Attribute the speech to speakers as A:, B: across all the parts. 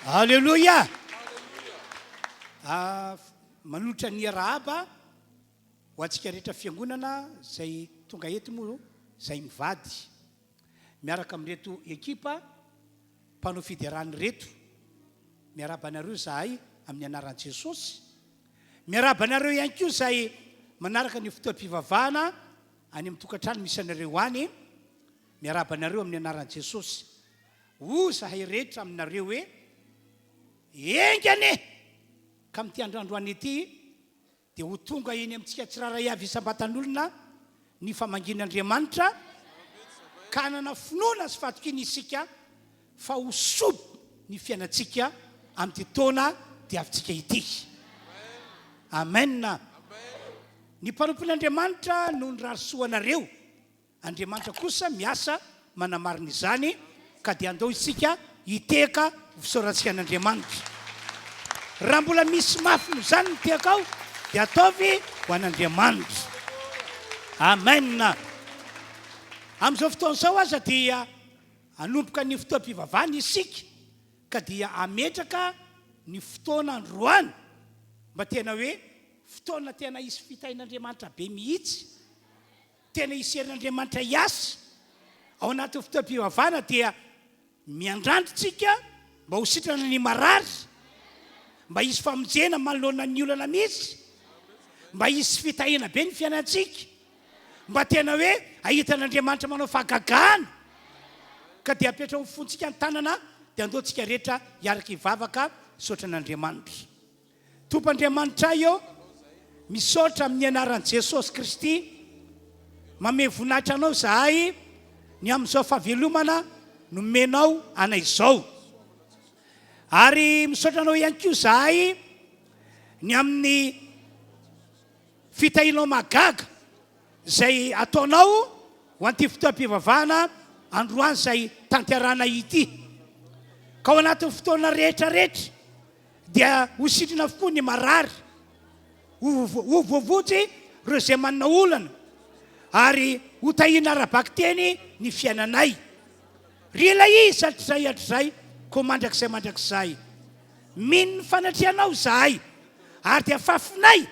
A: Aleloia! Manolotra ny arahaba ho antsika rehetra fiangonana izay tonga eto moa izay mivady miaraka amin'ireto ekipa mpanao fiderana ireto. Miarahaba anareo izahay amin'ny anaran'i Jesosy. Miarahaba anareo ihany koa izay manaraka ny fotoam-pivavahana any amin'ny tokantrano misy anareo any. Miarahaba anareo amin'ny anaran'i Jesosy. Hoy izahay rehetra aminareo hoe, Enga anie ka amin'ity andro androany ity dia ho tonga eny amintsika tsirairay avy isam-batan'olona ny famangian'Andriamanitra, ka hanana finoana sy fahatokiana isika fa ho soa ny fiainantsika amin'ity taona diavintsika ity. Amen. Ny mpanompon'Andriamanitra no nirary soa anareo. Andriamanitra kosa miasa manamarina izany, ka dia andao isika hitehaka ho fisaorantsika an'Andriamanitra. Raha mbola misy mafy noho izany ny tehakao, dia ataovy ho an'Andriamanitra. Amen. Amin'izao fotoana izao aza dia hanomboka ny fotoam-pivavahana isika, ka dia hametraka ny fotoana androany mba tena hoe fotoana tena hisy fitahian'Andriamanitra be mihitsy. Tena hisy herin'Andriamanitra hiasa ao anatin'ny fotoam-pivavahana dia miandrandra isika mba ho sitrana ny marary, mba hisy famonjena manoloana ny olana misy, mba hisy fitahiana be ny fiainantsika, mba tena hoe hahita an'Andriamanitra manao fahagagana. Ka dia apetraho amin'ny fontsika ny tanana dia andao tsika rehetra hiaraka hivavaka hisaotra an'Andriamanitra. Tompo Andriamanitray ô, misaotra amin'ny anaran'i Jesosy Kristy, mamehy voninahitra Anao izahay ny amin'izao fahavelomana nomenao anay izao. Ary misaotra Anao ihany koa izahay ny amin'ny fitahianao mahagaga izay ataonao ho an'ity fotoam-pivavahana androany izay tanterahanay ity. Ka ao anatin'ny fotoana rehetra rehetra dia ho sitrana avokoa ny marary, ho voavonjy ireo izay manana olana, ary ho tahiana ara-bakiteny ny fiainanay. Ry ilay Izy hatrizay hatrizay, koa mandrakizay mandrakizay. Mino ny fanatrehanao izahay, ary dia fafinay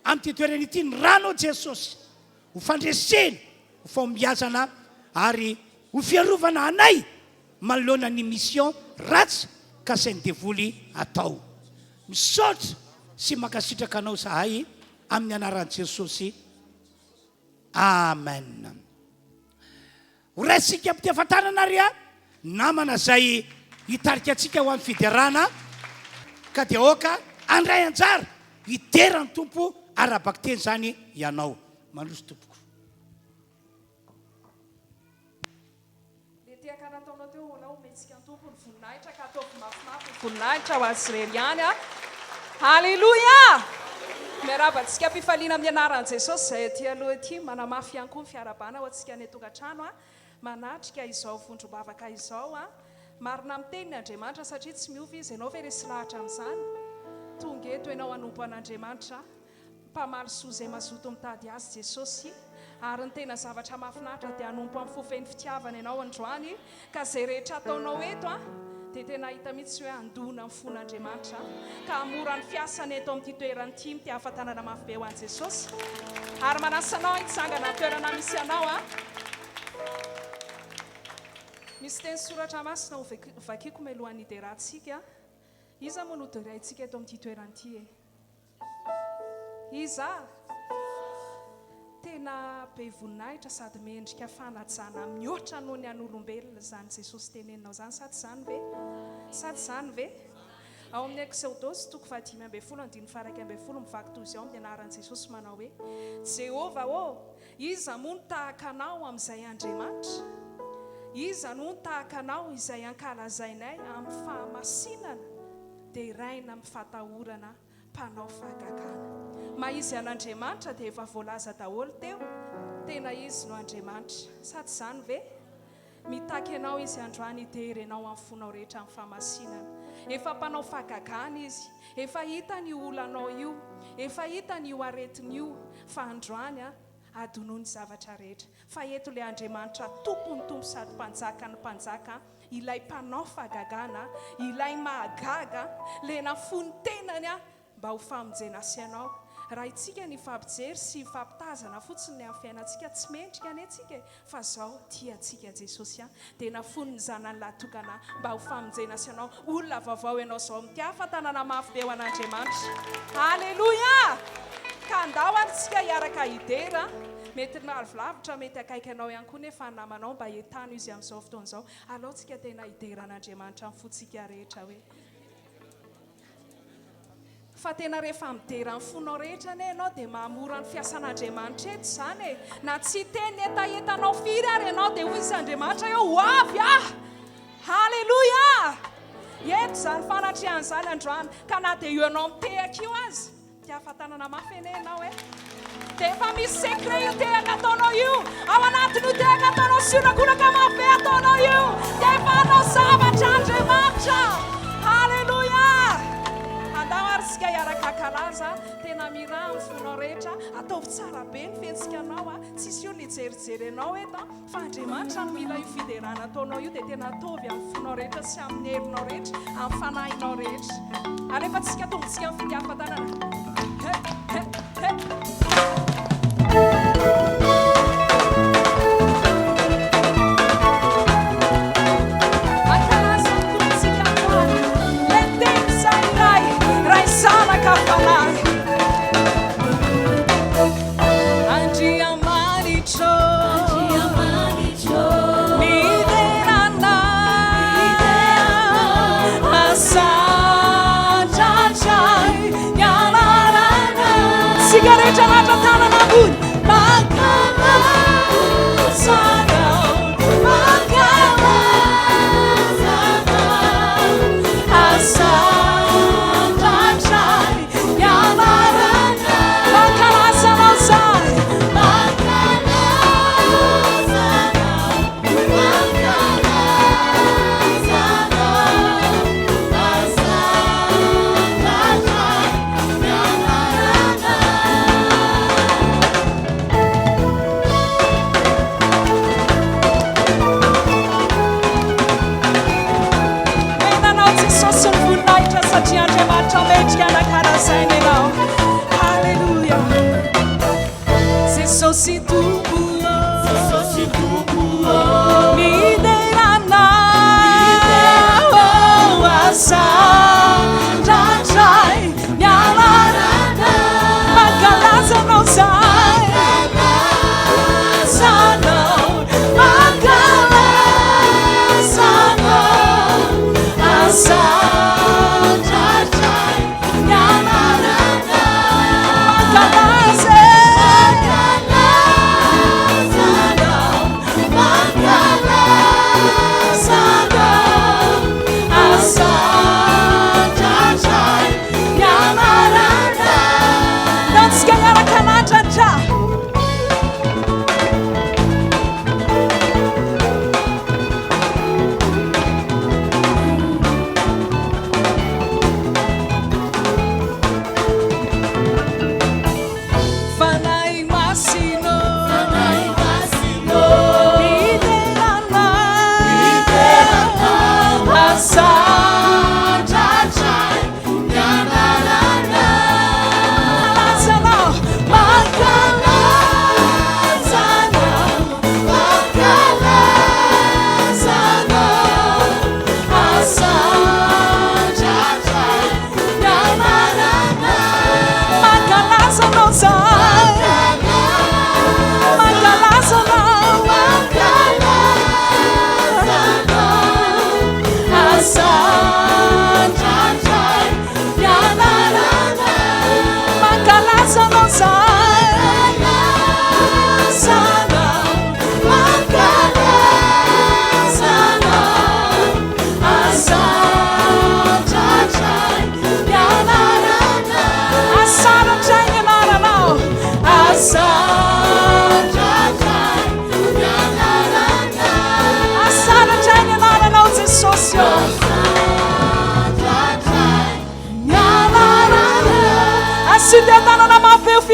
A: amin'ity toerana ity ny ranao Jesosy, ho fandresena, ho fahombiazana, ary ho fiarovana anay manoloana ny mission ratsy kasain'ny devoly atao. Misaotra sy mankasitraka anao zahay amin'ny anaran'i Jesosy. Amen. Ho raisintsika am-pitiavan-tanana ary a namana izay hitarika antsika ho amin'ny fiderana ka dia aoka handray anjara hidera ny Tompo ara-bakiteny izany ianao. Mandroso tompoko.
B: Le tehaka nataonao teo Ola omentsika ny Tompo ny voninahitra ka ataovy mafimafy ny voninahitra ho Azy irery ihany a! Haleloia! Miarahaba antsika am-pifaliana amin'ny anaran'i Jesosy izay aty aloha aty, manamafy ihany koa ny fiarahabana ho antsika any an-tokantrano a, manatrika izao vondrom-bavaka izao a! Marina amin'ny teniny Andriamanitra satria tsy miova Izy, ianao ve resy lahatra amin'izany? Tonga eto ianao hanompo an'Andriamanitra. Mpamaly soa izay mazoto mitady Azy Jesosy, ary ny tena zavatra mahafinaritra dia hanompo amin'ny fo feno fitiavana ianao androany, ka izay rehetra ataonao eto dia tena hita mihitsy hoe handona ny fon'Andriamanitra, ka hamora ny fiasany eto amin'ity toerana ity, mitehafa tanana mafy be ho an'i Jesosy, ary manasa anao hitsangana amin'ny toerana misy anao. Misy teny soratra masina ho vakiko mialohan'ny hiderantsika, iza moa no deraintsika eto amin'ity toerana ity e? Iza? Tena be voninahitra sady mendrika fanajana mihoatra noho ny an'olombelona izany Jesosy teneninao izany sa tsy izany ve? Sa tsy izany ve? Ao amin'ny Ekseodosy toko faha-15 andininy faha-11 mivaky toy izao amin'ny anaran'i Jesosy manao hoe, Jehovah ô, iza moa no tahaka Anao amin'izay Andriamanitra? Iza no tahaka Anao izay ankalazainay amin'ny fahamasinana? Deraina amin'ny fatahorana mpanao fahagagana. Maha izy an'Andriamanitra dia efa voalaza daholo teo, tena izy no Andriamanitra. Sa tsy izany ve? Mitaky anao Izy androany hidera ianao amin'ny fonao rehetra amin'ny fahamasinana. Efa mpanao fahagagana Izy. Efa hitany io olanao io. Efa hitany io aretiny io. Fa androany an. Adinoy ny zavatra rehetra. Fa eto ilay Andriamanitra Tompon'ny tompo sady Mpanjakan'ny mpanjaka, ilay Mpanao fahagagana, ilay mahagaga, ilay nafoy ny tenany mba ho famonjena ahy sy ianao. Raha itsika ny hifampijery sy hifampitazana fotsiny ny amin'ny fiainantsika, tsy mendrika anie tsika e! Fa zao, tia antsika Jesosy an! Dia nafoiny ny Zanany lahy tokana mba ho famonjena sy ianao. Olona vaovao ianao zao. Mitiafa tanana mafy be ho an'Andriamanitra. Aleloia! Ka andao ary tsika hiaraka hidera. Mety lavilavitra, mety akaiky anao ihany koa nefa ny namanao, mba entano izy amin'izao fotoana izao. Alao tsika tena hidera an'Andriamanitra amin'ny fontsika rehetra hoe. Fa tena rehefa midera ny fonao rehetra anie ianao dia mahamora ny fiasan'Andriamanitra eto izany e! Na tsy hiteny ny hetahetanao firy ary ianao dia hoy izy Andriamanitra hoe ho avy aho! Haleloia! Eto izany fanatrehana izany androany ka na dia io ianao mitehaka io aza dia afa-tanana mafy anie ianao e! Dia efa misy secret io tehaka ataonao io. Ao anatin'io tehaka ataonao sy horakoraka mafy be ataonao io, dia efa hanao zavatra Andriamanitra. Haleloia! Andao ary isika hiaraka hankalaza. Tena miraha amin'ny fonao rehetra. Ataovy tsara be ny fihetsikanao. Tsisy olona hijerijery anao eto. Fa Andriamanitra no mila io fiderana ataonao io dia tena ataovy amin'ny fonao rehetra sy amin'ny herinao rehetra, amin'ny fanahinao rehetra. Alefantsika tombontsika amin'ny fitiavan-tanana. He, he, he. Ankalaza ny Tompontsika androany. Ilay Teny izay Ray, Ray Zanaka Fanahy. Andriamanitro, midera anao, asandratra ny anaranao.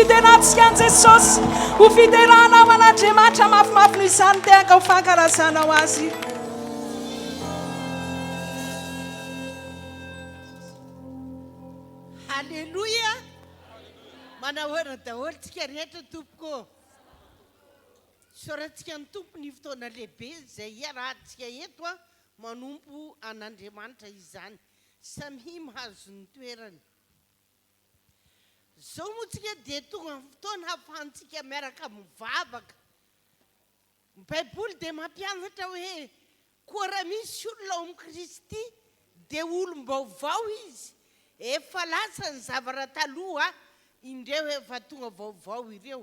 B: fiderantsika an'i Jesosy, ho fideranao an'Andriamanitra mafimafy noho izany tehaka ho fankalazanao Azy.
C: Haleloia! Manahoana daholo tsika rehetra tompoko ô! Isaorantsika ny Tompo ny fotoana lehibe izay iarahantsika eto manompo an'Andriamanitra izany. Samia mahazo ny toerany. Izao moa tsika dia tonga ny fotoana hahafahantsika miaraka mivavaka. Ny Baiboly dia mampianatra hoe, Koa raha misy olona ao amin'i Kristy, dia olom-baovao izy, efa lasa ny zavatra taloha, indreo efa tonga vaovao ireo.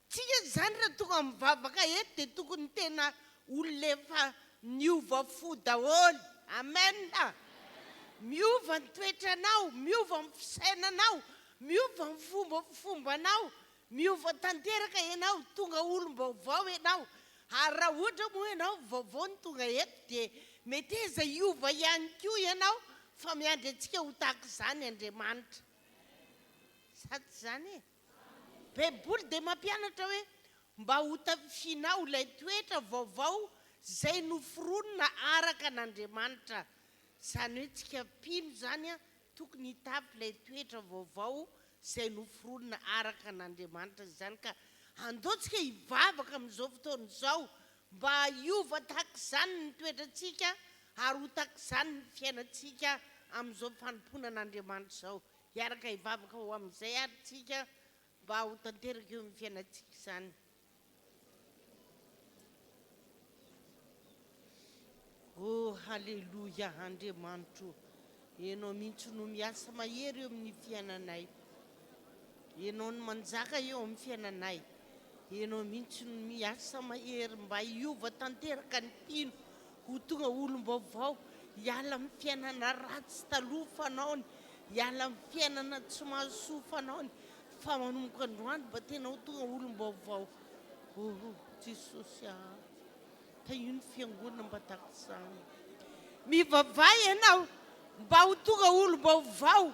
C: Tsika izany raha tonga mivavaka eto dia tokony tena olona efa niova fo daholo. Amen! Miova ny toetranao, miova ny fisainanao, miova ny fomba fombanao, Miova tanteraka ianao, tonga olom-baovao ianao, ary raha ohatra moa ianao vaovao no tonga eto dia meteza hiova ihany koa ianao fa miandry antsika ho tahaka izany Andriamanitra. Sa tsy izany e? Baiboly dia mampianatra hoe mba ho tafianao ilay toetra vaovao izay noforonina araka an'Andriamanitra. Izany hoe tsika mpino izany Tokony hitafy ilay toetra vaovao izay noforonina araka an'Andriamanitra izany, ka andao tsika hivavaka amin'izao fotoana izao mba hiova tahaka izany ny toetrantsika ary ho tahaka izany ny fiainantsika amin'izao fanompoana an'Andriamanitra izao. Hiaraka hivavaka ho amin'izay àry tsika mba ho tanteraka eo amin'ny fiainantsika izany. Oh haleloia Andriamanitro Enao mintsy no miasa mahery eo amin'ny fiainanay Enao no manjaka eo amin'ny fiainanay Enao mintsy no miasa mahery mba hiova tanteraka ny mpino ho tonga olom-baovao hiala amin'ny fiainana ratsy taloha fanaony hiala amin'ny fiainana tsy mahasoa fanaony Fa manomboka androany mba tena ho tonga olom-baovao. Oh Jesosy ah. Tahio ny fiangonana mba tahaka izany. Mivavaha ianao mba ho tonga olom-baovao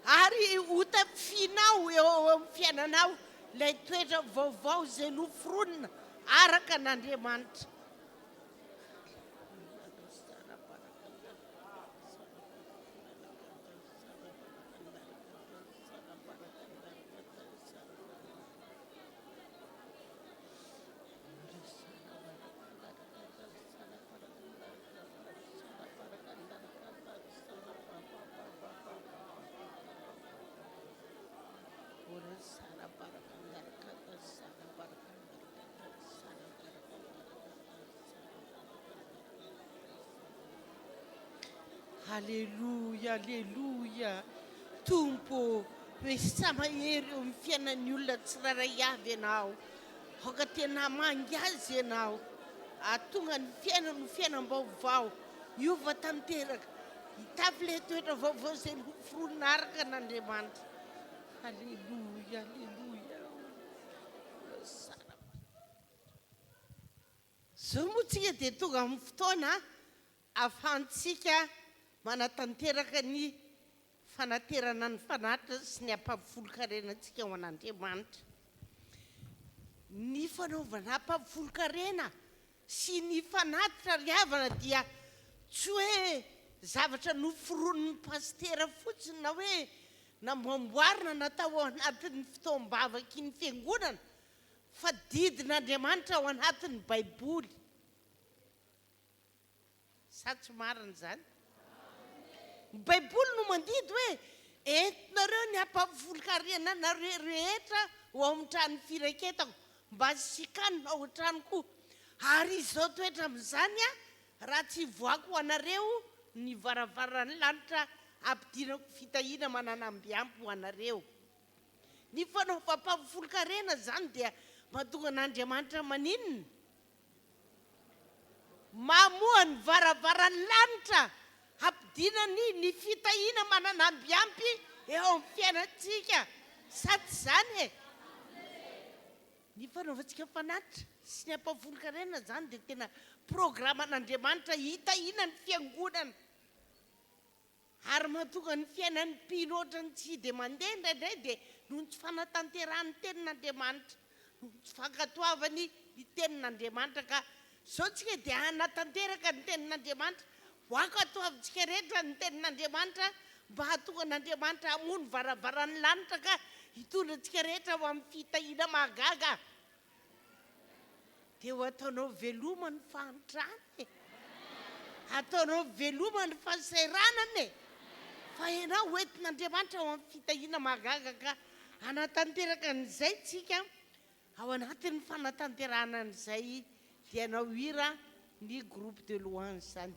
C: ary ho tafianao eo amin'ny fiainanao ilay toetra vaovao izay noforonina araka an'Andriamanitra. Aleloia aleloia Tompo ô Misaotra mahery eo amin'ny fiainan'ny olona tsirairay avy Ianao. Aoka tena hamangy azy Ianao. Hahatonga ny fiainany ho fiainam-baovao, hiova tanteraka, hitafy ilay toetra vaovao izay noforonina araka an'Andriamanitra. Aleloia aleloia. Izao moa tsika dia tonga amin'ny fotoana ahafahantsika manatanteraka ny fanaterana ny fanatitra sy ny ampahafolon-karenantsika ho an'Andriamanitra. Ny fanaovana ampahafolon-karena sy ny fanatitra ry havana dia tsy hoe zavatra noforonin'ny pasitera fotsiny na hoe namboamboarina natao ao anatin'ny fotoam-bavaky ny fiangonana fa didin'Andriamanitra ao anatin'ny Baiboly. Sa tsy marina izany? Ny Baiboly no mandidy hoe, Entinareo ny ampahafolon-karenanareo rehetra ho ao amin'ny trano firaketako, mba hisikanina ao an-tranoko. Ary izao toetra amin'izany aho, raha tsy hivoako ho anareo ny varavaran'ny lanitra hampidirako fitahiana mananamby ampy ho anareo. Ny fanaovam-pahafolon-karena izany dia mahatonga an'Andriamanitra maninona? Mamoha ny varavaran'ny lanitra hampidinany ny fitahiana manana ambiampy eo amin'ny fiainantsika. Sa tsy izany e? Ny fanaovantsika fanatitra sy ny ampahafolon-karena izany dia tena programan'Andriamanitra hitahiana ny fiangonana. Ary mahatonga ny fiainan'ny mpino ohatran'ny tsy dia mandeha indraindray dia Noho ny tsy fanatanterahany ny tenin'Andriamanitra, noho ny tsy fankatoavany ny tenin'Andriamanitra. Ka izao tsika dia hanatanteraka ny tenin'Andriamanitra, ho ankatoavintsika rehetra ny tenin'Andriamanitra mba hahatonga an'Andriamanitra hamoha ny varavaran'ny lanitra ka hitondra antsika rehetra ho amin'ny fitahiana mahagaga. Dia ho ataonao veloma ny fahantrana e! Ataonao veloma ny fahasahiranana e! Fa ianao ho entin'Andriamanitra ao amin'ny fitahiana mahagaga ka hanatanteraka an'izay tsika ao anatin'ny fanatanterahana an'izay dia hanao hira ny groupe de louange izany.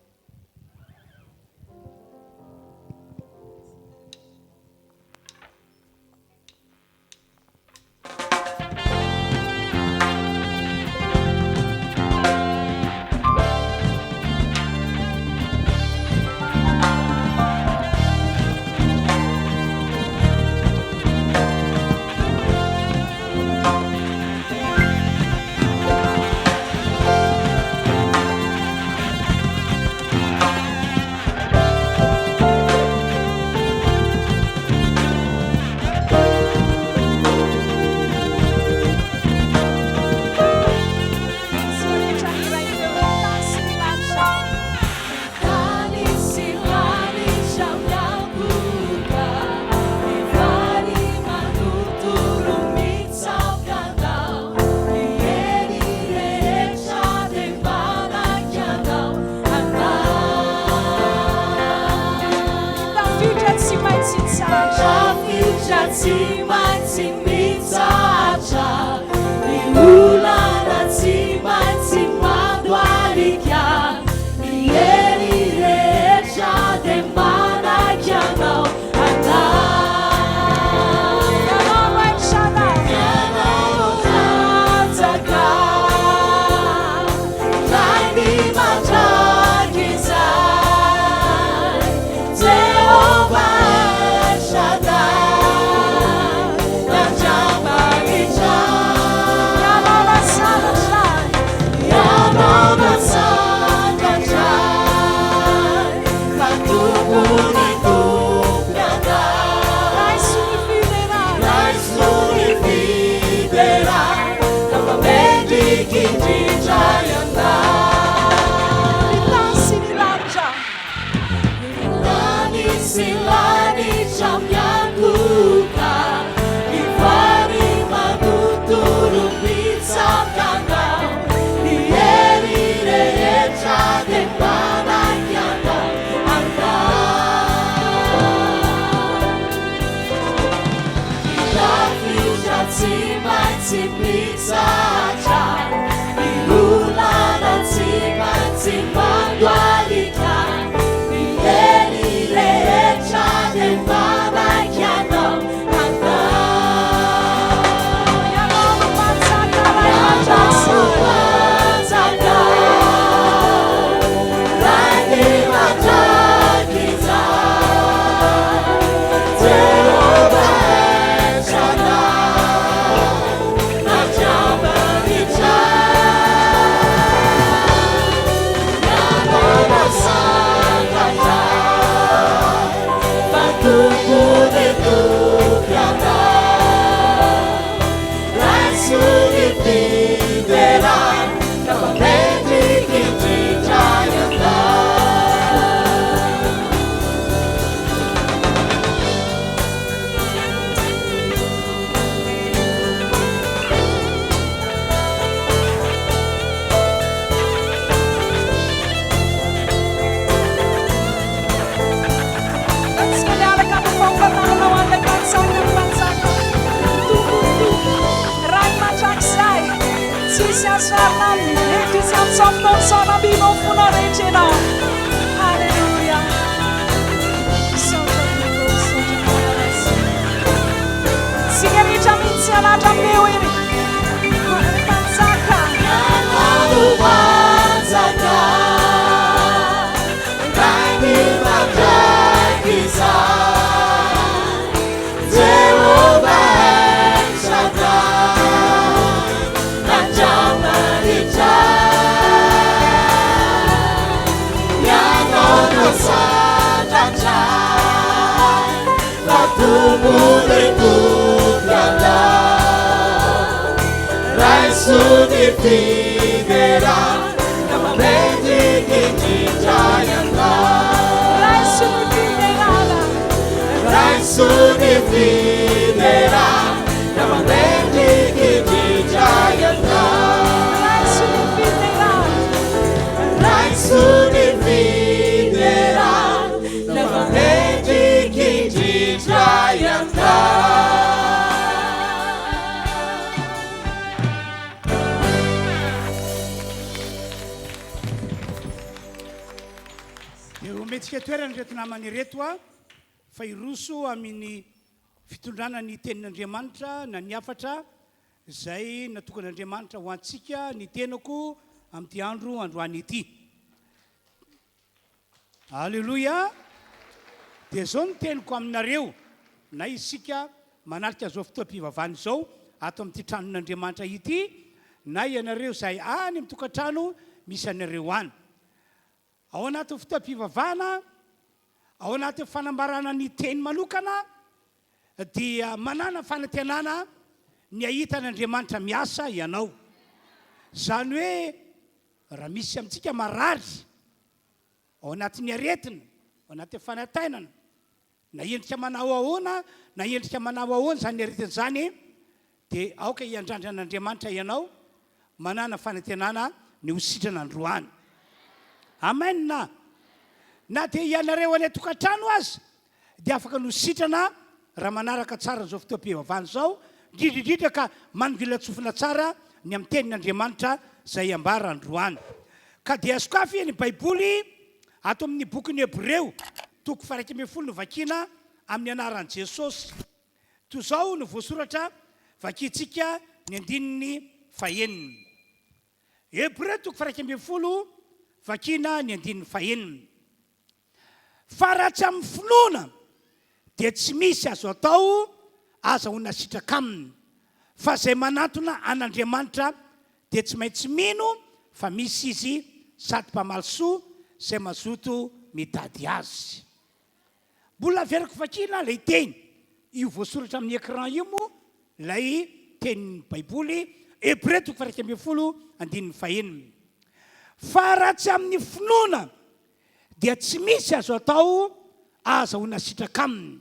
B: Tafiotra tsy maintsy hitsahatra.
D: Tafiotra tsy maintsy mitsahatra. Ny olana tsy maintsy mandohalika. Ny hery rehetra dia manaiky anao. Anao.
B: Ianao no El Shaddai.
D: Ianao no mpanjaka. Rain'ny mandrakizay. Jehovah El Shaddai. Andriamanitra.
B: Ianao no sandratra.
D: Ianao no sandratra. Fa Tompon'ny tompon'anao.
B: Raiso ny fiderana.
D: Raiso ny fiderana, fa mendrika indrindra Ianao.
B: Ny tany sy ny lanitra.
D: Ny tany sy lanitra miankohoka, ny vary manontolo mitsaoka Anao, ny hery rehetra dia manaiky Anao, Anao. Ny tafiotra tsy maintsy mitsahatra, ny olana tsy maintsy mandohalika, ny hery rehetra dia manaiky Anao, Anao.
B: Ianao no mpanjaka Ray
D: Ianao
B: mandrakizay.
D: mpanjaka, Rain'ny mandrakizay. Jehovah El Shaddai, Andriamanitra. Ianao no sandratra, fa Tompon'ny tompon'anao. Raiso ny fiderana, fa mendrika indrindra Ianao.
B: Antsika miaraka amin'ny fampatanana ho an'ilay mpanjaka ny mpanjaka. Tompon'ny tompo. Ray mandrakizay. Tsisy azo arina aminy. Eto izy amin'izao fotoana izao rambinao ny fonao rehetra ianao. Haleloia. Misaotra Tompo, misaotra Ray. Tsika rehetra mihitsy hanandra-peo ery. Mpanjaka.
D: Ianao no mpanjaka, Rain'ny mandrakizay. Jehovah El Shaddai, Andriamanitra. Ianao no sandratra, fa Tompon'ny tompon'anao. Raiso ny fiderana mendrika indrindra Ianao.
B: Raiso ny fiderana.
D: Raiso ny fiderana mendrika indrindra Ianao.
B: Raiso ny fiderana.
D: Raiso ny fiderana mendrika indrindra Ianao.
A: Dia omentsika toerana ireto namana ireto a, fa hiroso amin'ny fitondrana ny tenin'Andriamanitra na ny hafatra izay natokan'Andriamanitra ho antsika ny tenako amin'ity andro androany ity. Aleloia! Dia izao no teniko aminareo, na isika manatrika izao fotoam-pivavahana izao ato amin'ity tranon'Andriamanitra ity, na ianareo izay any amin'ny tokantrano misy anareo any. Ao anatin'ny fotoam-pivavahana, ao anatin'ny fanambarana ny teny manokana, dia manana fanantenana ny hahita an'Andriamanitra miasa ianao. Izany hoe Raha misy amintsika marary ao anatin'ny aretina, ao anatin'ny fanaintainana, na endrika manao ahoana na endrika manao ahoana izany aretina izany, dia aoka hiandrandra an'Andriamanitra ianao, manàna fanantenana ny ho sitrana androany. Amen! Na dia ianareo any an-tokantrano aza dia afaka ny ho sitrana raha manaraka tsara an'izao fotoam-pivavahana izao, indrindra indrindra ka manongilan-tsofina tsara ny amin'ny tenin'Andriamanitra izay ambara androany. Ka dia sokafy ny Baiboly ato amin'ny bokin'ny Hebreo, toko faha-11 no vakiana amin'ny anaran'i Jesosy. Toy izao no voasoratra, vakintsika ny andininy fahenina. Hebreo toko faha-11, vakiana ny andininy fahenina. Fa raha tsy amin'ny finoana dia tsy misy azo atao azahoana sitraka aminy, fa izay manantona an'Andriamanitra dia tsy maintsy mino fa misy Izy sady mpamaly soa izay mazoto mitady Azy. Mbola averiko vakiana ilay teny, io voasoratra amin'ny écran io moa ilay tenin'ny Baiboly, Hebreo toko faha-11 andininy fahenina. Fa raha tsy amin'ny finoana dia tsy misy azo atao ahazahoana sitraka aminy.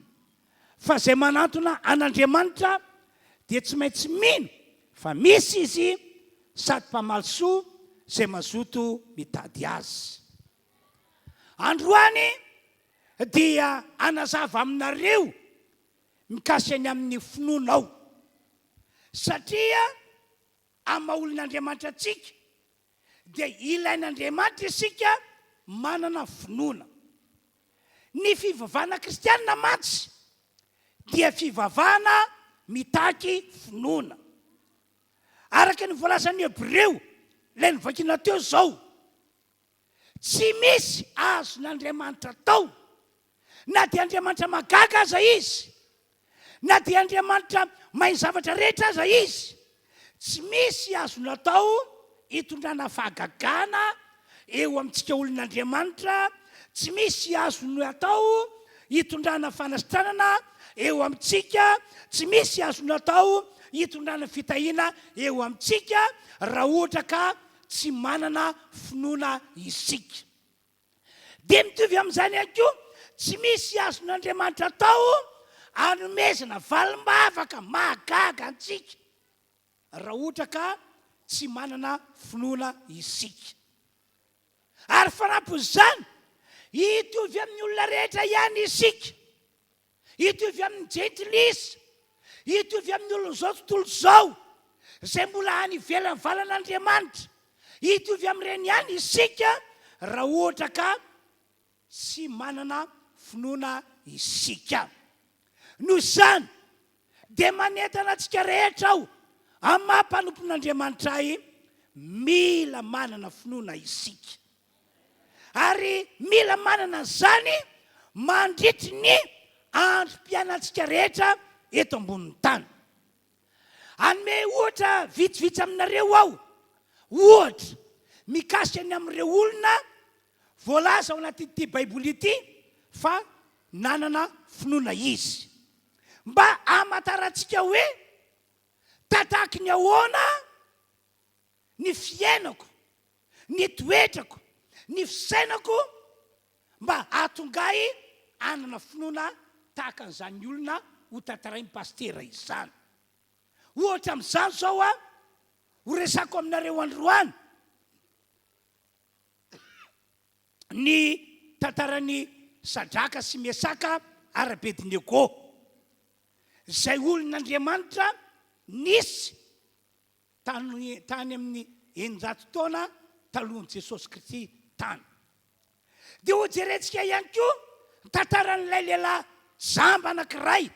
A: Fa izay manantona an'Andriamanitra dia tsy maintsy mino fa misy Izy sady mpamaly soa izay mazoto mitady Azy. Androany dia hanazava aminareo mikasika ny amin'ny finoanao, satria amin'ny maha olon'Andriamanitra antsika dia ilain'Andriamanitra isika manana finoana. Ny fivavahana kristianina mantsy dia fivavahana mitaky finoana. Araka ny voalazan'ny Hebreo ilay novakiana teo izao, Tsy misy azon'Andriamanitra atao, na dia Andriamanitra mahagaga aza Izy, na dia Andriamanitra mahay ny zavatra rehetra aza Izy. Tsy misy azony atao hitondrana fahagagana eo amintsika olon'Andriamanitra, tsy misy azony atao hitondrana fanasitranana eo amintsika, tsy misy azony atao hitondrana fitahiana eo amintsika raha ohatra ka tsy manana finoana isika. Dia mitovy amin'izany ihany koa, tsy misy azon'Andriamanitra atao anomezana valim-bavaka mahagaga antsika raha ohatra ka tsy manana finoana isika. Ary fanampin'izany, hitovy amin'ny olona rehetra ihany isika. Hitovy amin'ny jentilisa, hitovy amin'ny olon'izao tontolo izao, izay mbola any ivelan'ny valan'Andriamanitra. Hitovy amin'ireny ihany isika raha ohatra ka tsy manana finoana isika. Noho izany, dia manentana antsika rehetra aho, amin'ny maha mpanompon'Andriamanitra ahy, mila manana finoana isika. Ary mila manana an'izany mandritry ny androm-piainantsika rehetra eto ambonin'ny tany. Hanome ohatra vitsivitsy aminareo aho, ohatra mikasika ny amin'ireo olona voalaza ao anatin'ity Baiboly ity fa nanana finoana izy. Mba hamantarantsika hoe Tataky ny ahoana? ny fiainako, ny toetrako, ny fisainako mba hahatonga ahy hanana finoana tahaka an'izany olona hotantarain'i Pasitera izany. Ohatra amin'izany izao aho, horesako aminareo androany ny tantaran'i Sadraka sy Mesaka ary Abednego, izay olon'Andriamanitra nisy tany tany amin'ny 600 taona talohan'i Jesosy Kristy tany. Dia hojerentsika ihany koa ny tantaran'ilay lehilahy jamba anankiray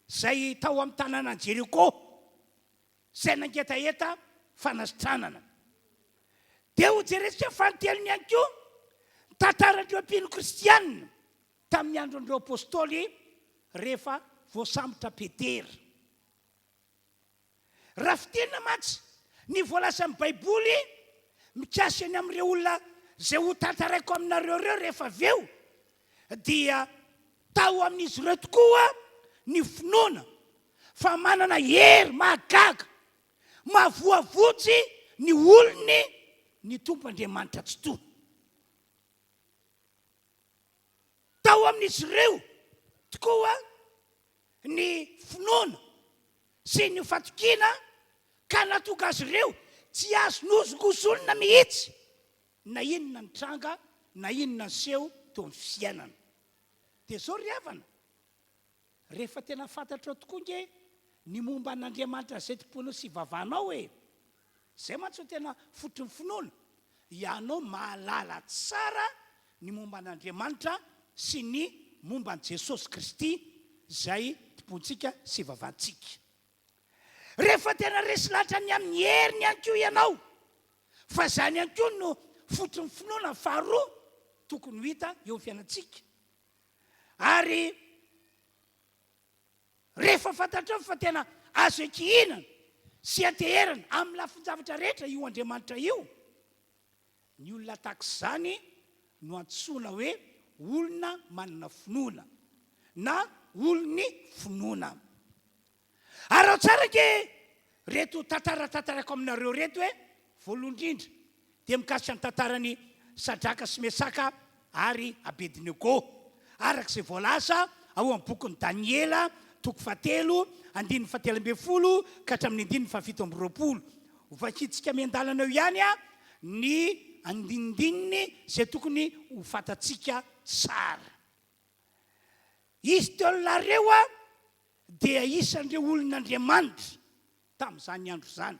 A: izay tao amin'ny tanànan'i Jeriko, izay nangetaheta fanasitranana. Dia hojerentsika fanintelony ihany koa ny tantaran'ireo mpino kristianina tamin'ny andron'ireo apostoly rehefa voasambotra Petera. Raha fintinina mantsy ny voalazan'ny Baiboly mikasika ny amin'ireo olona izay hotantaraiko aminareo ireo rehefa avy eo, dia tao amin'izy ireo tokoa ny finoana fa manana hery mahagaga mahavoavonjy ny olony ny Tompo Andriamanitra Tsitoha. Tao amin'izy ireo tokoa ny finoana sy ny fatokiana ka nahatonga azy ireo tsy azo nohozongozonina mihitsy na inona nitranga na inona niseho teo amin'ny fiainana. Dia izao ry havana, rehefa tena fantatrao tokoa nge ny momba an'Andriamanitra izay tompoinao sy ivavahanao e! Izay mantsy no tena fototry ny finoana, ianao mahalala tsara ny momba an'Andriamanitra sy ny momba an'i Jesosy Kristy izay tompointsika sy ivavahantsika. Rehefa tena resy lahatra ny amin'ny heriny ihany koa ianao, fa izany ihany koa no fototry ny finoana faharoa tokony ho hita eo amin'ny fiainantsika. Ary Rehefa fantatrao fa tena azo ekihinana sy anteherana amin'ny lafin-javatra rehetra io Andriamanitra io, ny olona tahaka izany no antsoina hoe olona manana finoana na olon'ny finoana. Araho tsara ange reto tantara tantaraiko aminareo reto e! Voalohany indrindra dia mikasika ny tantaran'i Sadraka sy Mesaka ary Abednego, araka izay voalaza ao amin'ny bokin'i Daniela, toko fahatelo, andininy fahatelo ambin'ny folo ka hatramin'ny andininy fahafito amby roapolo. Hovakintsika miandalana eo ihany ny andinindininy izay tokony ho fantatsika tsara. Izy telo lahy ireo dia isan'ireo olon'Andriamanitra tamin'izany andro izany.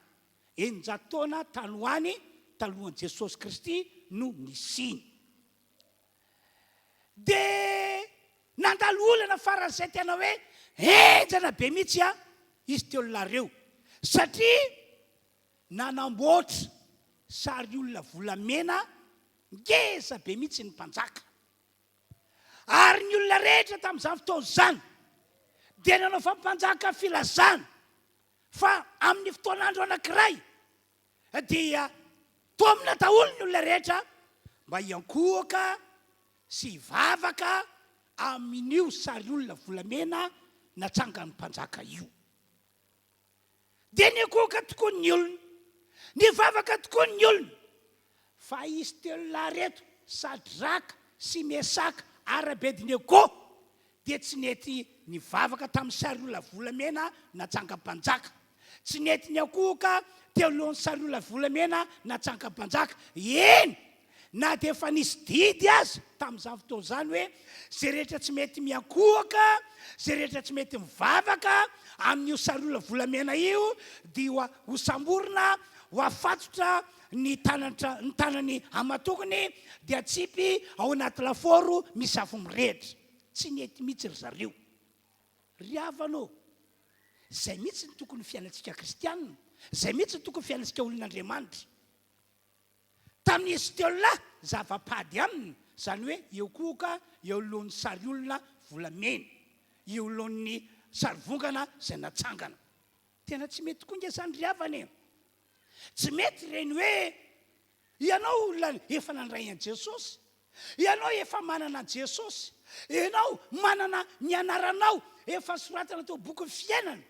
A: 600 taona tany ho any talohan'i Jesosy Kristy no nisiany. Dia nandalo olana faran'izay tena hoe henjana be mihitsy izy telo lahy ireo, satria nanamboatra sary olona volamena ngeza be mihitsy ny mpanjaka. Ary ny olona rehetra tamin'izany fotoana izany dia nanao fampanjaka filazana fa amin'ny fotoan'andro anankiray dia tomina daholo ny olona rehetra mba hiankohoka sy hivavaka amin'io sary olona volamena natsangan'ny mpanjaka io. Dia niankohoka tokoa ny olona, nivavaka tokoa ny olona, fa izy telo lahy ireto, Sadraka sy Mesaka ary Abednego, dia tsy nety nivavaka tamin'ny sariolona volamena natsangam-panjaka, tsy nety niankohoka teo alohan'ny sariolona volamena natsangam-panjaka, eny, na dia efa nisy didy aza tamin'izany fotoana izany hoe izay rehetra tsy mety miankohoka, izay rehetra tsy mety mivavaka amin'io sariolona volamena io dia hosamborina, ho afatotra ny tanantra, ny tanany aman-tongony dia atsipy ao anaty lafaoro misy afo mirehitra. Tsy nety mihitsy ry zareo. Ry havana ô, izay mihitsy no tokony ho fiainantsika kristianina, izay mihitsy no tokony ho fiainantsika olon'Andriamanitra. Tamin'izy telo lahy, zava-pady aminy, izany hoe hiankohoka eo alohan'ny sariolona volamena, eo alohan'ny sarivongana izay natsangana. Tena tsy mety tokoa ange izany ry havana e! Tsy mety ireny hoe ianao olona efa nandray an'i Jesosy, ianao efa manana an'i Jesosy, ianao manana ny anaranao efa soratana tao bokin'ny fiainana,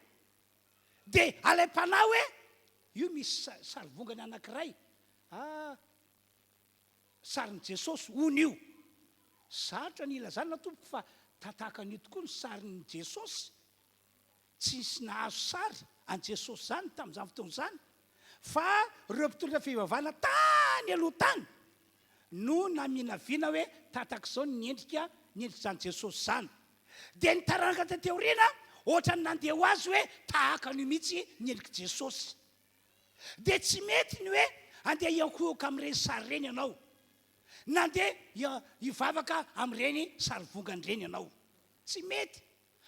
A: dia alaim-panahy hoe. Io misy sarivongana anankiray, ah, sarin'i Jesosy hono io. Sarotra ny hilazana tompoko fa tatahaka an'io tokoa ny sarin'i Jesosy. Tsy nisy nahazo sary an'i Jesosy izany tamin'izany fotoana izany, fa ireo mpitondra fivavahana tany aloha tany no naminavina hoe tatak'izao ny endrika ny endrik'izany Jesosy izany. Dia ny taranaka taty aoriana ohatran'ny nandeha ho azy hoe tahaka an'io mihitsy ny endrik'i Jesosy. Dia tsy mety ny hoe andeha hiankohoka amin'ireny sary ireny ianao, na andeha hivavaka amin'ireny sarivongana ireny ianao. Tsy mety.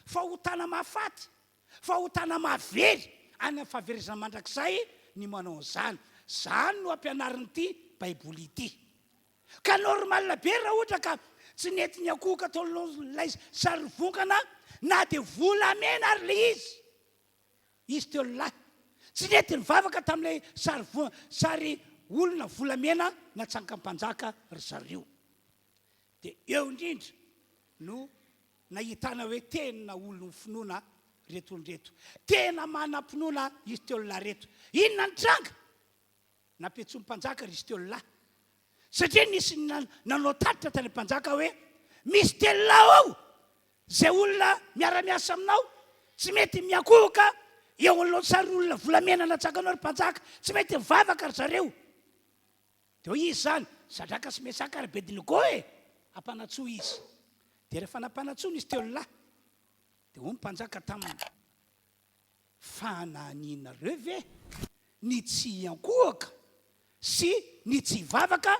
A: Fahotana mahafaty, fahotana mahavery any amin'ny fahaverezana mandrakizay ny manao an'izany. Izany no ampianarin'ity Baiboly ity. Ka normal be raha ohatra ka tsy nety niankohoka tao anoloan'ilay sarivongana na dia volamena ary ilay izy. Izy telo lahy. Tsy nety nivavaka tamin'ilay sary sary olona volamena natsangan'ny mpanjaka ry zareo. Dia eo indrindra no nahitana hoe tena olon'ny finoana reto olona ireto. Tena manam-pinoana izy telo lahy ireto. Inona ny tranga? Nampiantsoin'ny mpanjaka ry izy telo lahy. Satria nisy nanao tatitra tany amin'ny mpanjaka hoe, Misy telo lahy ao izay olona miara-miasa aminao, tsy mety miankohoka eo anoloan'ny sarin'olona volamena natsanganao ry mpanjaka. Tsy mety mivavaka ry zareo. Dia hoy izy izany, Sadraka sy Mesaka ary Abednego e! Ampanantsoy izy. Dia rehefa nampanantsoina izy telo lahy, dia hoy ny mpanjaka taminy, Fa nanianareo ve ny tsy hiankohoka sy ny tsy hivavaka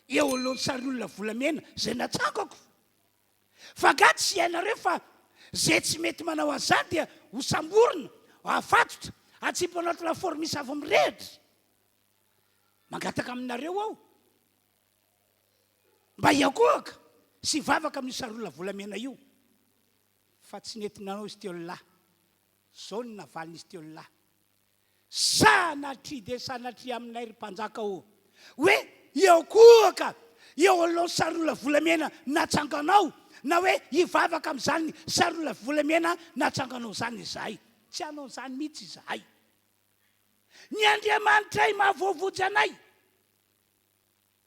A: eo anoloan'ny sarin'olona volamena izay natsangako? Fa angaha tsy hainareo fa izay tsy mety manao an'izany dia hosamborina, hafatotra, hatsipy anaty lafaoro misy afo mirehitra? Mangataka aminareo aho mba hiankohoka sy hivavaka amin'io sarin'olona volamena io. Fa tsy nety nanao izy telo lahy. Izao no navalin'izy telo lahy, Sanatria dia sanatria aminay, ry mpanjaka ô, hoe hiankohoka eo anoloan'ny sarin'olona volamena natsanganao, na hoe hivavaka amin'izany sarin'olona volamena natsanganao izany izahay. Tsy hanao an'izany mihitsy izahay. Ny Andriamanitray mahavoavonjy anay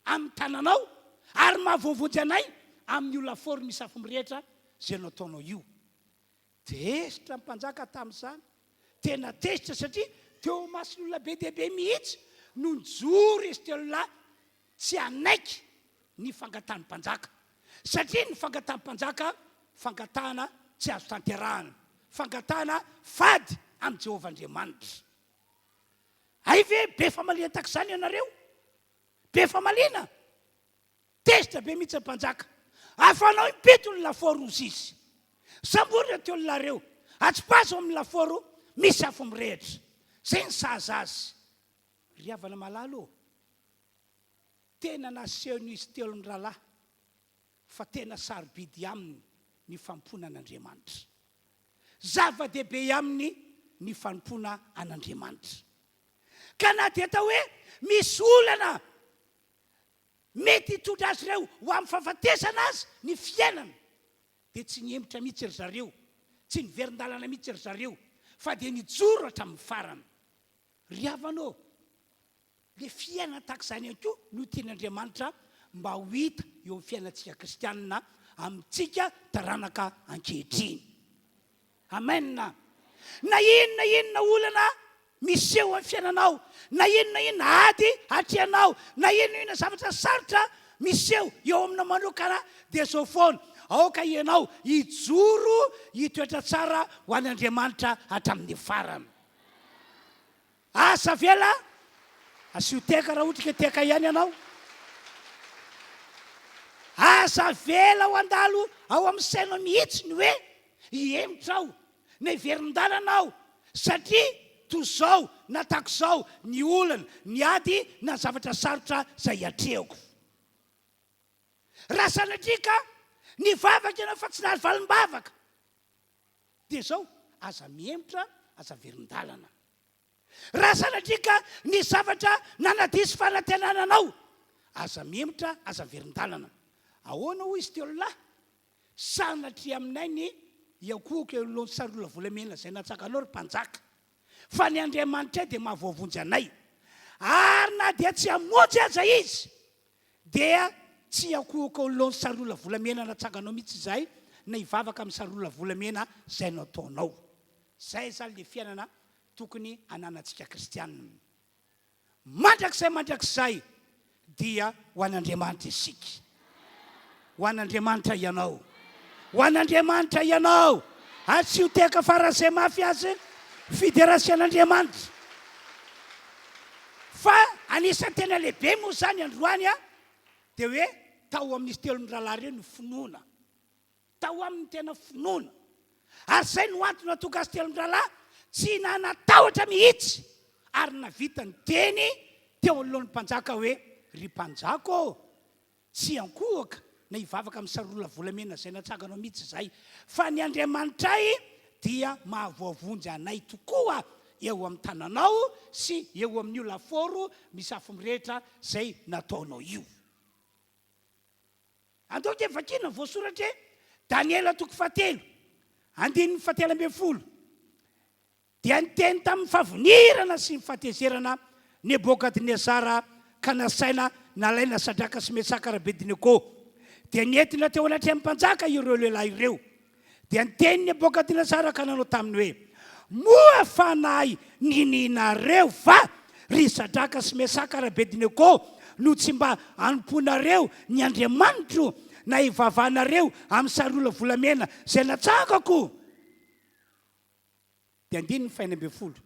A: amin'ny tananao ary mahavoavonjy anay amin'io lafaoro misy afo mirehitra izay nataonao io. Tezitra ny mpanjaka tamin'izany, tena tezitra satria teo imason'olona be dia be mihitsy no nijoro izy telo lahy tsy hanaiky ny fangatahan'ny mpanjaka, satria ny fangatahan'ny mpanjaka fangatahana tsy azo tanterahana, fangatahana fady amin'i Jehovah Andriamanitra. Hay ve be famaliana tahaka izany ianareo? Be famaliana? Tezitra be mihitsy ny mpanjaka. Afanao impito ny lafaoro hozy izy. Sambory ireo telo lahy ireo. Atsipazo amin'ny lafaoro misy afo mirehitra. Izay ny sahaza azy. Ry havana malala ô, tena nasehon'izy telo mirahalahy fa tena sarobidy aminy ny fanompoana an'Andriamanitra. Zava-dehibe aminy ny fanompoana an'Andriamanitra. Ka na dia atao hoe misy olana mety hitondra azy ireo ho amin'ny fahafatesana aza ny fiainana, dia tsy nihemotra mihitsy ry zareo, tsy niverin-dalana mihitsy ry zareo, fa dia nijoro hatramin'ny farany. Ry havana ô, ilay fiainana tahaka izany ihany koa no tian'Andriamanitra mba ho hita eo amin'ny fiainantsika kristianina amintsika taranaka ankehitriny. Amen! Na inona inona olana miseho amin'ny fiainanao, na inona inona ady atrehanao, na inona inona zavatra sarotra miseho eo aminao manokana dia zao foana, aoka ianao hijoro hitoetra tsara ho an'Andriamanitra hatramin'ny farany. Asa avela, asio teka raha ohatra ka teka ihany ianao. Aza avela ho handalo ao amin'ny sainao mihitsy ny hoe hihemotra aho na hiverin-dalana aho satria toy izao na tahaka izao ny olana, ny ady na ny zavatra sarotra izay hiatrehako. Raha sanatria ka nivavaka ianao fa tsy nahazo valim-bavaka dia izao, aza mihemotra, aza averin-dalana. Raha sanatria ka nisy zavatra nanadiso fanantenana anao, aza mihemotra, aza averin-dalana. Ahoana hoy izy telo lahy? Sanatria aminay ny hiankohoka eo anoloan'ny sarola volamena izay natsakanao, ry mpanjaka. Fa ny Andriamanitray dia mahavoavonjy anay. Ary na dia tsy hamonjy aza Izy, dia tsy hiankohoka eo anoloan'ny sariolona volamena natsanganao mihitsy izahay, na hivavaka amin'ny sariolona volamena izay nataonao. Izay izany ilay fiainana tokony hananantsika kristianina. Mandrakizay mandrakizay dia ho an'Andriamanitra isika. Ho an'Andriamanitra ianao. Ho an'Andriamanitra ianao. Ary tsy ho tehaka faran'izay mafy azy fiderasi an'Andriamanitra. Fa anisan'ny tena lehibe moa izany androany dia hoe tao amin'izy telo mirahalahy ireo ny finoana. Tao aminy ny tena finoana. Ary izay no antony nahatonga azy telo mirahalahy tsy nanatahotra mihitsy ary navita niteny teo anoloan'ny mpanjaka hoe, Ry mpanjaka ô, tsy hiankohoka na hivavaka amin'ny sarolona volamena izay natsanganao mihitsy izahay, fa ny Andriamanitray dia mahavoavonjy anay tokoa eo amin'ny tananao sy eo amin'io lafaoro misy afo mirehitra izay nataonao io. Andao ange vakiana ny voasoratra e! Daniela toko fahatelo, andininy fahatelo ambin'ny folo. Dia niteny tamin'ny fahavinirana sy ny fahatezerana Nebokadnezara ka nasaina nalaina Sadraka sy Mesaka ary Abednego. Dia nentina teo anatrehan'ny mpanjaka ireo lehilahy ireo. Dia niteny Nebokadnezara ka nanao taminy hoe, Moa fanahy ninianareo va, ry Sadraka sy Mesaka ary Abednego, no tsy mba hanompoanareo ny Andriamanitro, na hivavahanareo amin'ny sariolona volamena izay natsangako? Dia andininy fahenina ambin'ny folo.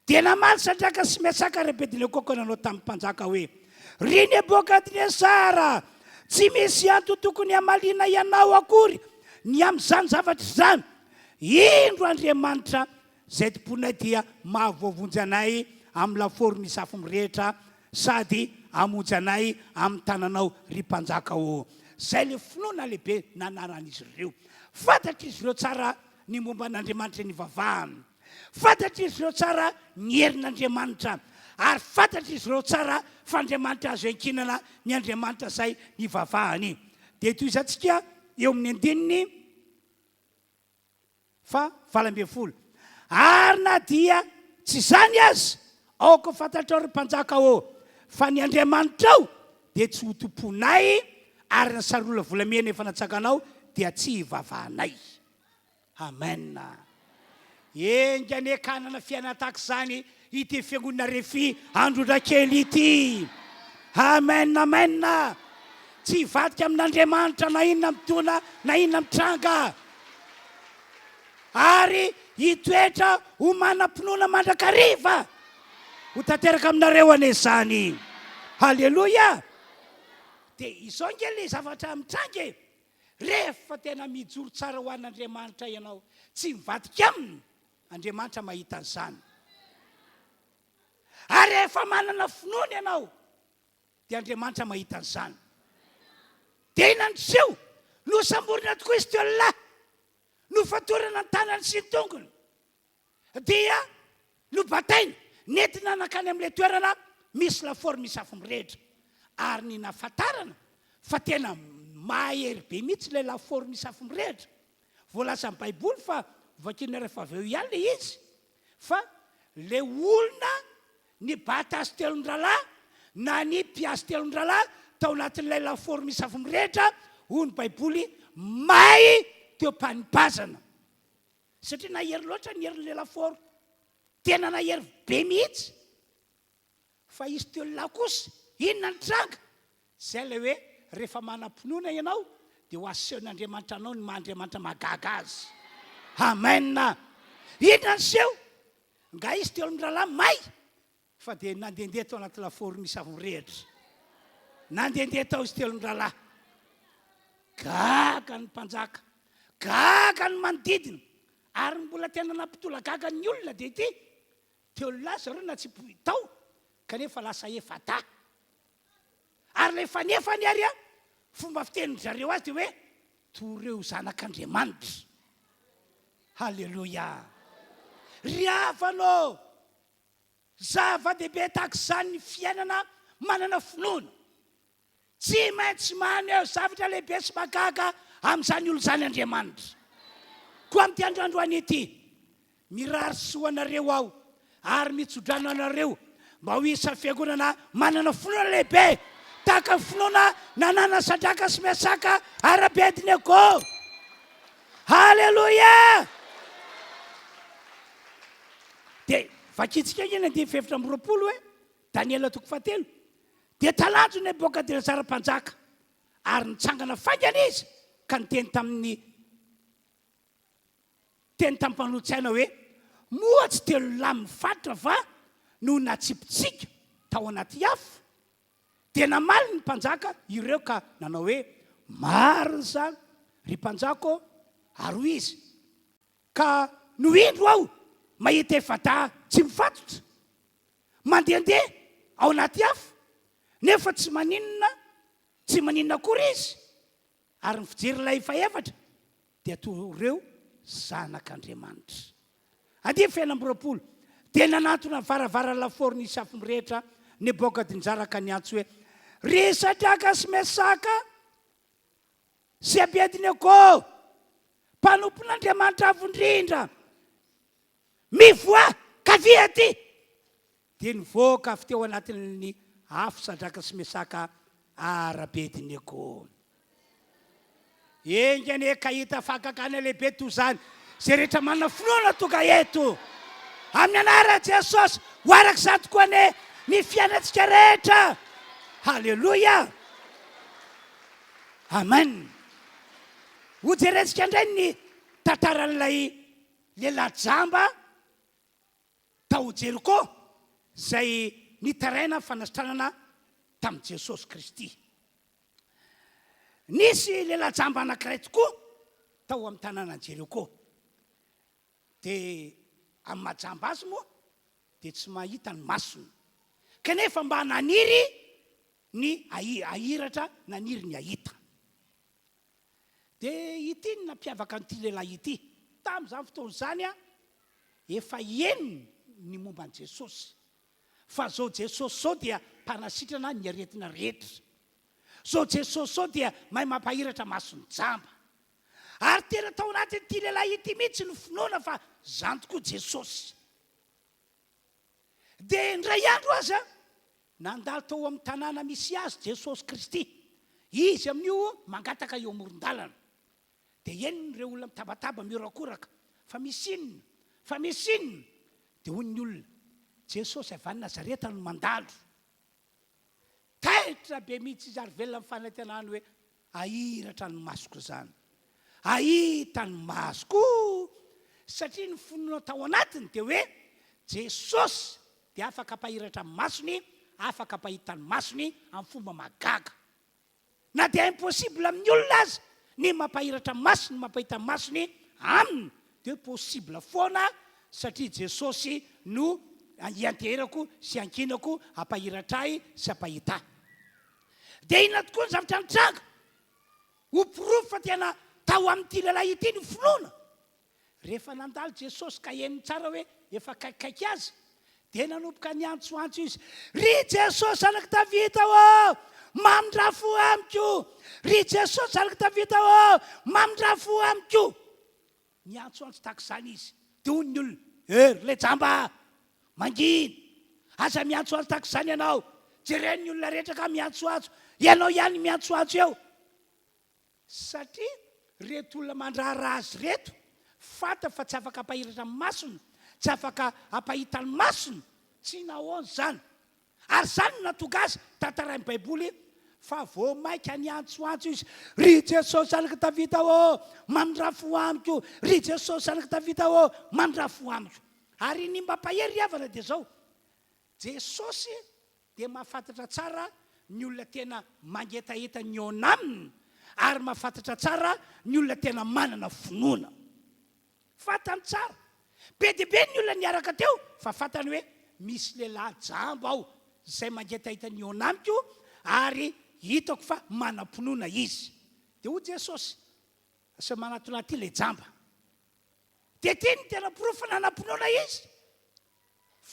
A: Dia namaly Sadraka sy Mesaka ary Abednego ka nanao tamin'ny mpanjaka hoe, Ry Nebokadnezara, tsy misy antony tokony hamaliana ianao akory ny amin'izany zavatra izany. Indro Andriamanitra izay tompoinay dia mahavoavonjy anay amin'ny lafaoro misy afo mirehitra sady hamonjy anay amin'ny tananao, ry mpanjaka ô. Izay ilay finoana lehibe nananan'izy ireo. Fantatr'izy ireo tsara ny momba an'Andriamanitra nivavahany. Fantatr'izy ireo tsara ny herin'Andriamanitra, ary fantatr'izy ireo tsara fa Andriamanitra azo iankinana ny Andriamanitra izay nivavahany. Dia tohizantsika eo amin'ny andininy faha 18. Ary na dia tsy izany aza, aoka ho fantatrao, ry mpanjaka ô, fa ny Andriamanitrao dia tsy ho tomponay, ary ny sarolona volamena efa natsanganao dia tsy hivavahanay. Amen. Enga anie ka hanana fiainana tahaka izany ity fiangonana Refi Androndrakely ity. Amen, amen. Tsy hivadika amin'Andriamanitra na inona mitona na inona mitranga. Ary hitoetra ho manam-pinoana mandrakariva. Ho tanteraka aminareo anie izany. Haleloia. Dia izao ange ilay zavatra mitranga e. Rehefa tena mijoro tsara ho an'Andriamanitra ianao, tsy mivadika aminy, Andriamanitra mahita an'izany. Ary rehefa manana finoana ianao, dia Andriamanitra mahita an'izany. Dia inona no niseho? Nosamborina tokoa izy telo lahy. Nofatorana ny tanany sy ny tongony. Dia nobataina, nentina nankany amin'ilay toerana misy lafaoro misy afo mirehitra. Ary ny nahafantarana fa tena mahery be mihitsy ilay lafaoro misy afo mirehitra. Voalazan'ny Baiboly fa hovakiana rehefa avy eo ihany ilay izy, fa ilay olona nibata azy telon-drahalahy na ny mpiazy telon-drahalahy tao anatin'ilay lafaoro misy afo mirehitra, hoy ny Baiboly, may teo am-panipazana. Satria nahery loatra ny herin'ilay lafaoro. Tena nahery be mihitsy. Fa izy telo lahy kosa, inona ny tranga? Izay ilay hoe rehefa manam-pinoana ianao dia ho asehon'Andriamanitra anao ny maha Andriamanitra mahagaga azy. Amen! Inona ny seho? Nga izy telo mirahalahy may fa dia nandehandeha tao anaty lafaoro misy afo mirehitra. Nandehandeha tao izy telo mirahalahy. Gaga ny mpanjaka, gaga ny manodidina, ary ny mbola tena nampitolagaga ny olona dia ity, telo lahy zareo natsipy tao kanefa lasa efa-dahy. Ary ilay fanefany ary an, fomba fitenin-dry zareo azy dia hoe toreo zanak'Andriamanitra. Haleloia! Ry havana ô, zava-dehibe tahaka izany ny fiainana manana finoana. Tsy maintsy maneho zavatra lehibe sy mahagaga amin'izany olona izany Andriamanitra. Koa amin'ity androandroany ity, mirary soa anareo aho. Ary mitsodrano anareo mba ho isan'ny fiangonana manana finoana lehibe tahaka ny finoana nananan'i Sadraka sy Mesaka ary Abednego. Haleloia! Dia vakintsika ange ny andininy fahefatra amby 20 hoe, Daniela toko fahatelo. Dia talanjo Nebokadnezara mpanjaka, ary nitsangana faingana izy ka niteny tamin'ny Teny tamin'ny mpanolotsaina hoe, Moa tsy telolahy mifatotra va no natsipitsika tao anaty afo? Dia namaly ny mpanjaka ireo ka nanao hoe, Marina izany, ry mpanjaka ô! Ary hoy izy, Ka no indro aho mahita efa-dahy tsy mifatotra, mandehandeha ao anaty afo, nefa tsy maninona tsy maninona akory izy. Ary ny fijery ilay fahefatra dia toa ireo zanak'Andriamanitra. Andiany fahenina amby 20, Dia nanantona ny varavaran'ny lafaoro nisy afo mirehitra Nebokadnezara ka niantso hoe, Ry Sadraka sy Mesaka sy Abednego, mpanompon'Andriamanitra Avo Indrindra, mivoaha ka avia aty! Dia nivoaka avy teo anatin'ny afo Sadraka sy Mesaka ary Abednego. Enga anie ka hahita fahagagana lehibe toy izany izay rehetra manana finoana tonga eto. Amin'ny anaran'i Jesosy, ho araka izany tokoa anie ny fiainantsika rehetra. Haleloia! Amen. Hojerentsika indray ny tantaran'ilay lehilahy jamba tao Jeriko izay nitaraina fanasitranana tamin'i Jesosy Kristy. Nisy lehilahy jamba anankiray tokoa tao amin'ny tanànan'i Jeriko. Dia amin'ny maha jamba azy moa dia tsy mahita ny masony. Kanefa mba naniry ny hahiratra, naniry ny hahita. Dia ity no nampiavaka an'ity lehilahy ity. Tamin'izany fotoana izany, efa henony ny momba an'i Jesosy. Fa izao Jesosy izao dia mpanasitrana ny aretina rehetra. Izao Jesosy izao dia mahay mampahiratra mason'ny jamba. Ary tena tao anatin'ity lehilahy ity mihitsy ny finoana fa izany tokoa Jesosy. Dia indray andro aza, nandalo tao amin'ny tanàna misy azy Jesosy Kristy. Izy amin'io mangataka eo amoron-dalana. Dia henony ireo olona mitabataba, mihorakoraka, Fa misy inona? Fa misy inona? Dia hoy ny olona, Jesosy avy any Nazareta no mandalo. Taitra be mihitsy izy ary velona amin'ny fanantenany hoe, Ahiratra ny masoko izany. Ahita ny masoko. Satria ny finoana tao anatiny dia hoe Jesosy dia afaka hampahiratra ny masony, afaka hampahita ny masony amin'ny fomba mahagaga. Na dia impossible amin'ny olona aza ny mampahiratra masony, ny mampahita masony aminy dia possible foana satria Jesosy no ianteherako sy iankinako hampahiratra ahy sy hampahita ahy. Dia inona tokoa ny zavatra nitranga? Ho porofo fa tena tao amin'ity lehilahy ity ny finoana. Rehefa nandalo Jesosy ka henony tsara hoe efa akaikikaiky azy, dia nanomboka niantsoantso izy, Ry Jesosy Zanak'i Davida ô, mamindrà fo amiko! Ry Jesosy Zanak'i Davida ô, mamindrà fo amiko! Niantsoantso tahaka izany izy. Dia hoy ny olona, Eh, ry lejamba! Mangina! Aza miantsoantso tahaka izany ianao! Jereo ny olona rehetra ka miantsoantso, ianao ihany miantsoantso eo! Satria reto olona mandraharaha azy ireto, fantany fa tsy afaka hampahiratra ny masony, tsy afaka hampahita ny masony, tsy nahoana izany. Ary izany no nahatonga azy tantarain'ny Baiboly fa vao mainka niantsoantso izy, Ry Jesosy Zanak'i Davida ô, mamindrà fo amiko! Ry Jesosy Zanak'i Davida ô, mamindrà fo amiko! Ary ny mampahery ry havana dia izao, Jesosy dia mahafantatra tsara ny olona tena mangetaheta ny hihaona aminy ary mahafantatra tsara ny olona tena manana finoana. Fantany tsara. Be dia be ny olona niaraka teo fa fantany hoe misy lehilahy jamba ao izay mangetaheta ny hihaona amiko ary hitako fa manam-pinoana izy. Dia hoy Jesosy, Asao manatona aty ilay jamba. Dia ity no tena porofo fa nanam-pinoana izy.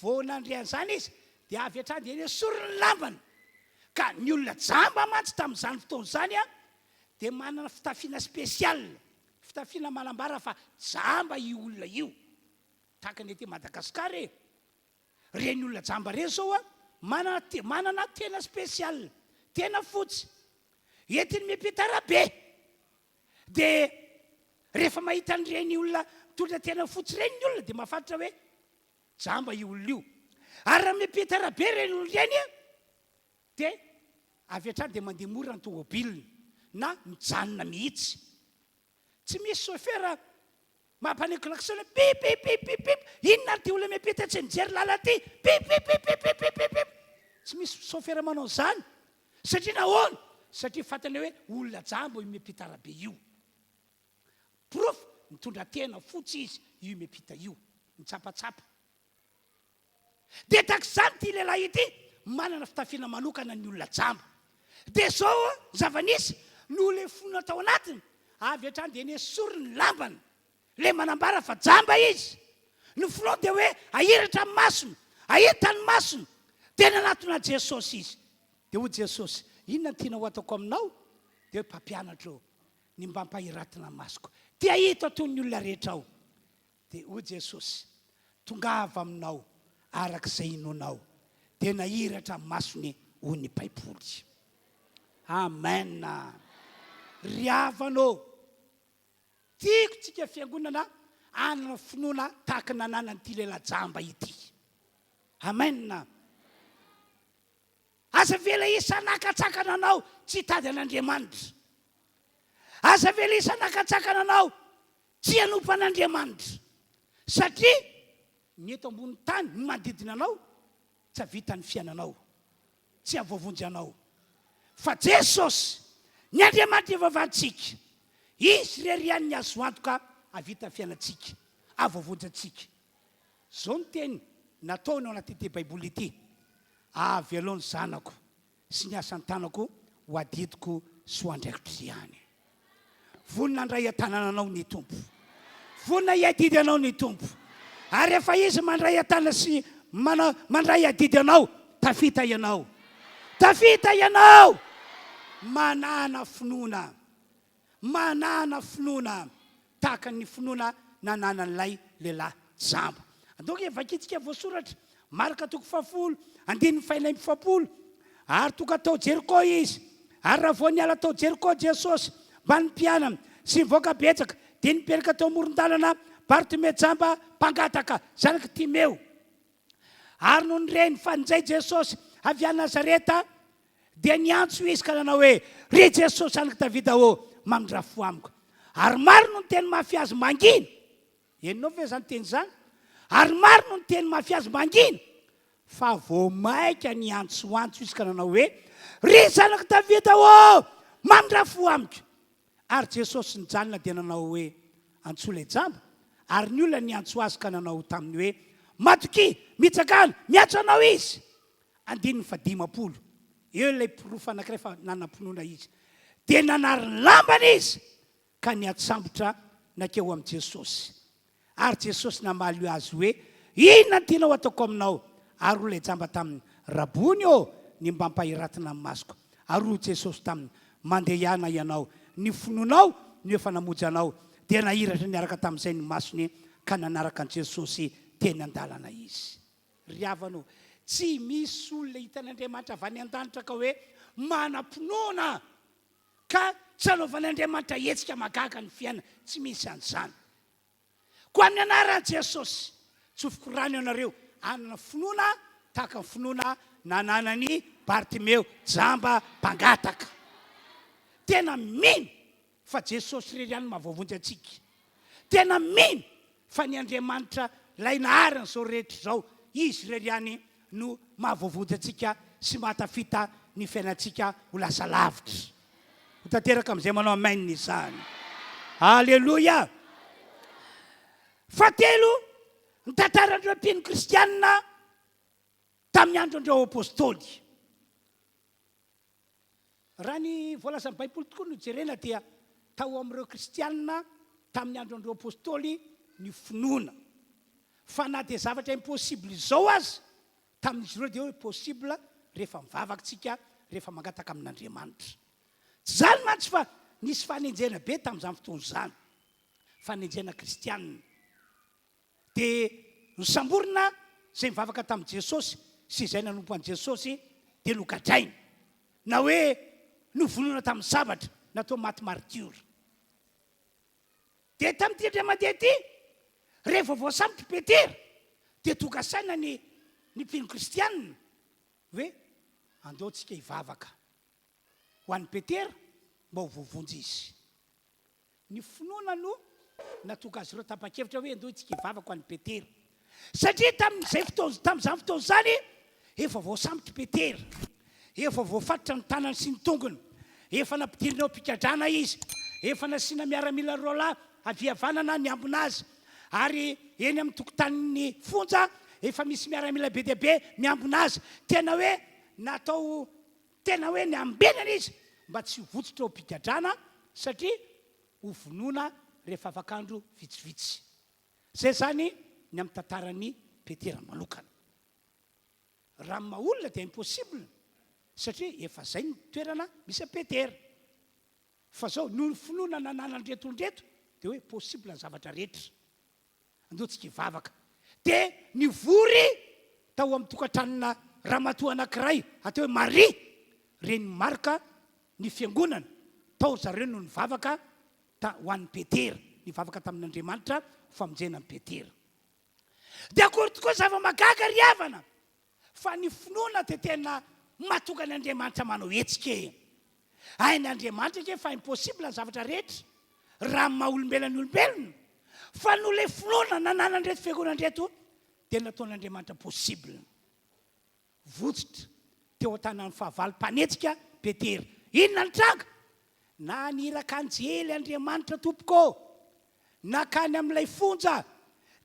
A: Vao nandre an'izany izy, dia avy hatrany dia nesoriny ny lambany. Ka ny olona jamba mantsy tamin'izany fotoana izany dia manana fitafiana spécial, fitafiana manambara fa jamba io olona io. Tahaka ny aty Madagasikara e! Ireny olona jamba ireny izao a, manana manana tena spécial, tena fotsy. Entiny miampita arabe. Dia rehefa mahita an'ireny olona mitondra tena fotsy ireny ny olona dia mahafantatra hoe jamba io olona io. Ary raha miampita arabe ireny olona ireny a, dia avy hatrany dia mandeha mora ny tômôbilina na mijanona mihitsy. Tsy misy chauffeur mampaneno klaxon hoe pip pip pip pip pip, inona ary ity olona miampita tsy mijery lalana ity, pip pip pip pip pip pip pip pip. Tsy misy chauffeur manao an'izany. Satria nahoana? Satria fantany hoe olona jamba io miampita arabe io. Porofo, mitondra tena fotsy izy io miampita io, mitsapatsapa. Dia tahaka izany ity lehilahy ity, manana fitafiana manokana ny olona jamba. Dia izao ny zava-nisy, nolefonina tao anatiny, avy hatrany dia nesoriny ny lambany, ilay manambara fa jamba izy. Ny finoany dia hoe ahiratra ny masony, ahita ny masony. Dia nanatona an'i Jesosy izy. Dia hoy Jesosy, Inona no tianao hataoko aminao? Dia hoy, Mpampianatra ô, ny mba ampahiratina ny masoko. Te hahita toy ny olona rehetra aho. Dia hoy Jesosy, Tongava aminao araka izay inoanao. Dia nahiratra ny masony, hoy ny Baiboly. Amen. Ry havana ô, tiako tsika fiangonana hanana finoana tahaka ny nananan'ity lehilahy jamba ity. Amen. Aza avela hisy hanakatsakana anao tsy hitady an'Andriamanitra. Aza avela hisy hanakatsakana anao tsy hanompo an'Andriamanitra. Satria ny eto ambony tany, ny manodidina anao, tsy hahavita ny fiainanao, tsy hahavoavonjy anao. Fa Jesosy, ny Andriamanitra ivavahantsika, Izy irery ihany ny azo antoka hahavita ny fiainantsika, hahavoavonjy antsika. Izao ny teny nataony ao anatin'ity Baiboly ity, Avelao ny zanako sy ny asan-tanako ho adidiko sy ho andraikitro ihany. Vonona handray an-tanana anao ny Tompo. Vonona hiadidy anao ny Tompo. Ary rehefa Izy mandray an-tanana sy manao, mandray adidy anao, tafita ianao. Tafita ianao! Manàna finoana. Manàna finoana tahaka ny finoana nananan'ilay lehilahy jamba. Andao ange vakintsika voasoratra, Marka toko fahafolo, andininy fahenina-amby-efapolo, Ary tonga tao Jeriko izy, ary raha vao niala tao Jeriko Jesosy mbamin'ny mpianany sy ny vahoaka betsaka, dia nipetraka teo amoron-dalana Bartimeo jamba mpangataka, zanak'i Timeo. Ary nony reny fa ninjay Jesosy avy any Nazareta, dia niantso izy ka nanao hoe, Ry Jesosy, Zanak'i Davida ô, mamindrà fo amiko. Ary maro no niteny mafy azy mangina. Henonao ve izany teny izany? Ary maro no niteny mafy azy mangina. Fa vao mainka niantsoantso izy ka nanao hoe, Ry Zanak'i Davida ô, mamindrà fo amiko. Ary Jesosy nijanona dia nanao hoe, Antsoy ilay jamba. Ary ny olona niantso azy ka nanao taminy hoe, Matokia, mitsangàna, miantso anao izy. Andininy fahadimampolo. Eo ilay porofo anankiray fa nanam-pinoana izy. Dia nanary ny lambany izy ka niantsambotra nankeo amin'i Jesosy. Ary Jesosy namaly azy hoe, Inona no tianao hataoko aminao? Ary hoy ilay jamba taminy, Rabony ô, ny mba ampahiratina ny masoko. Ary hoy Jesosy taminy, Mandehana ianao, ny finoanao no efa namonjy anao. Dia nahiratra niaraka tamin'izay ny masony ka nanaraka an'i Jesosy teny an-dalana izy. Ry havana ô, tsy misy olona hitan'Andriamanitra avy any an-danitra ka hoe manam-pinoana ka tsy hanaovan'Andriamanitra hetsika mahagaga ny fiainana. Tsy misy an'izany. Koa amin'ny anaran'i Jesosy, tsofiko rano ianareo hanana finoana tahaka ny finoana nananan'i Bartimeo jamba mpangataka. Tena mino fa Jesosy irery ihany no mahavoavonjy antsika. Tena mino fa ny Andriamanitra ilay nahary an'izao rehetra izao, Izy irery ihany no mahavoavonjy antsika sy mahatafita ny fiainantsika ho lasa lavitra. Ho tanteraka amin'izay manao amen izany. Aleloia! Fahatelo, ny tantaran'ireo mpino kristianina tamin'ny andron'ireo apostoly. Raha ny voalazan'ny Baiboly tokoa no jerena dia tao amin'ireo kristianina tamin'ny andron'ireo apostoly ny finoana. Fa na dia zavatra impossible izao aza tamin'izy ireo dia hoe possible rehefa mivavaka tsika, rehefa mangataka amin'Andriamanitra. Tsy izany mantsy fa nisy fanenjehana be tamin'izany fotoana izany, fanenjehana kristianina. Dia nosamborina. izay nivavaka tamin'i Jesosy sy izay nanompo an'i Jesosy dia nogadraina, na hoe novonoina tamin'ny sabatra, natao maty maritiora. Dia tamin'ity indray mandeha ity, rehefa voasambotra i Petera, dia tonga saina ny ny mpino kristianina hoe andao tsika hivavaka ho an'i Petera mba ho voavonjy izy. Ny finoana no nahatonga azy ireo tapa-kevitra hoe andeha isika hivavaka ho an'i Petera. Satria tamin'izay fotoana, tamin'izany fotoana izany, efa voasambotra i Petera. Efa voafatotra ny tanany sy ny tongony. Efa nampidirina ao am-pigadrana izy. Efa nasiana miaramila roalahy havia havanana niambina azy. Ary eny amin'ny tokotanin'ny fonja, efa misy miaramila be dia be miambina azy. Tena hoe natao Tena hoe niambenana izy mba tsy ho votsotra ao am-pigadrana satria ho vonoina rehefa afaka andro vitsivitsy. Izay izany ny amin'ny tantaran'i Petera manokana. Raha amin'ny maha olona dia impossible satria efa izay ny toerana misy an'i Petera. Fa izao, noho ny finoana nananan'ireto olona ireto dia hoe possible ny zavatra rehetra. Andao tsika hivavaka. Dia nivory tao amin'ny tokantranona ramatoa anankiray atao hoe Maria, renin'i Marka, ny fiangonana. Tao ry zareo no nivavaka ta, ho an'i Petera. Nivavaka tamin'Andriamanitra ho famonjena an'i Petera. Dia akory tokoa zava-mahagaga ry havana! Fa ny finoana dia tena mahatonga an' Andriamanitra manao hetsika e! Hain' Andriamanitra ange fa impossible ny zavatra rehetra raha amin'ny maha olombelona ny olombelona, fa noho ilay finoana nananan'ireto fiangonana ireto dia nataon' Andriamanitra possible. Votsotra teo an-tanan'ny fahavalo mpanetsika Petera. Inona ny tranga? Naniraka anjely Andriamanitra tompoko ô! Nankany amin'ilay fonja,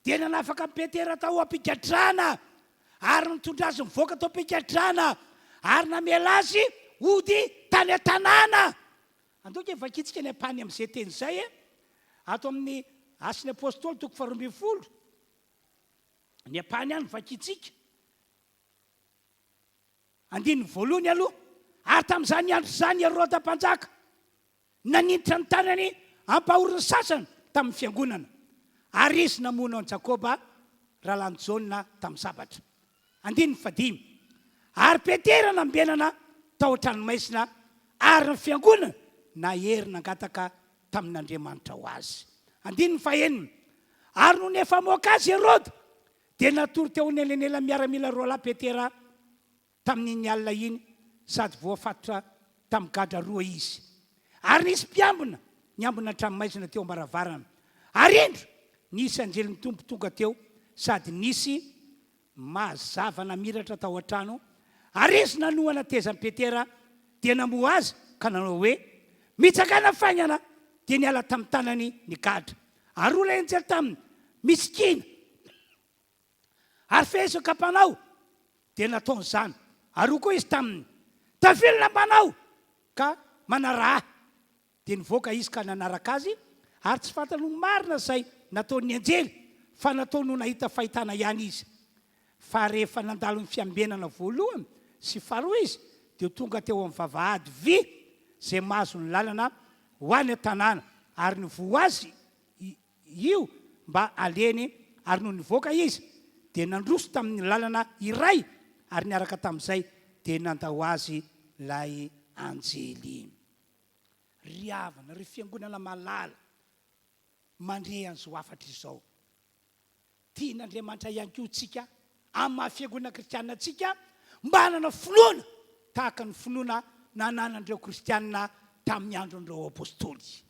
A: dia nanafaka an'i Petera tao am-pigadrana, ary nitondra azy nivoaka tao am-pigadrana, ary namela azy hody tany an-tanàna. Andao ange vakintsika ny ampahany amin'izay teny izay e! Ato amin'ny Asan'ny Apostoly toko faharoa ambin'ny folo, ny ampahany ihany no vakintsika. Andininy voalohany aloha, Ary tamin'izany andro izany Heroda mpanjaka naninitra ny tanany hampahory ny sasany tamin'ny fiangonana, ary izy namono an'i Jakoba rahalahin'i Jaona tamin'ny sabatra. Andininy fahadimy, Ary Petera nambenana tao an-tranomaizina, ary ny fiangonana nahery nangataka tamin'Andriamanitra ho azy. Andininy fahenina, Ary nony efa hamoaka azy Heroda, Dia natory teo anelanelan'ny miaramila roalahy Petera tamin'iny alina iny sady voafatotra tamin'ny gadra roa izy. Ary nisy mpiambina niambina an-tranomaizina teo am-baravarana. Ary indro, nisy anjelin'ny Tompo tonga teo sady nisy mazava namiratra tao an-trano, ary izy nanohana tezan'i Petera dia namoha azy ka nanao hoe, Mitsangàna faingana! Dia niala tamin'ny tanany ny gadra. Ary hoy ilay anjely taminy, Misikina, ary fehezo ny kapanao. Dia nataony izany. Ary hoy koa izy taminy, Tafio ny lambanao, ka manaraha ahy. Dia nivoaka izy ka nanaraka azy, ary tsy fantany ho marina izay nataon'ny anjely, fa nataony ho nahita fahitana ihany izy. Fa rehefa nandalo ny fiambenana voalohany sy faharoa izy, dia tonga teo amin'ny vavahady vy izay mahazo ny lalana ho any an-tanàna, ary nivoha azy io mba halehiny, ary nony nivoaka izy, dia nandroso tamin'ny lalana iray, ary niaraka tamin'izay dia nandao azy ilay anjely. Ry havana, ry fiangonana malala, mandre an'izao hafatra izao. Tian'Andriamanitra ihany koa isika, amin'ny maha fiangonana kristiana antsika, mba hanana finoana tahaka ny finoana nananan'ireo kristiana tamin'ny andron'ireo apostoly.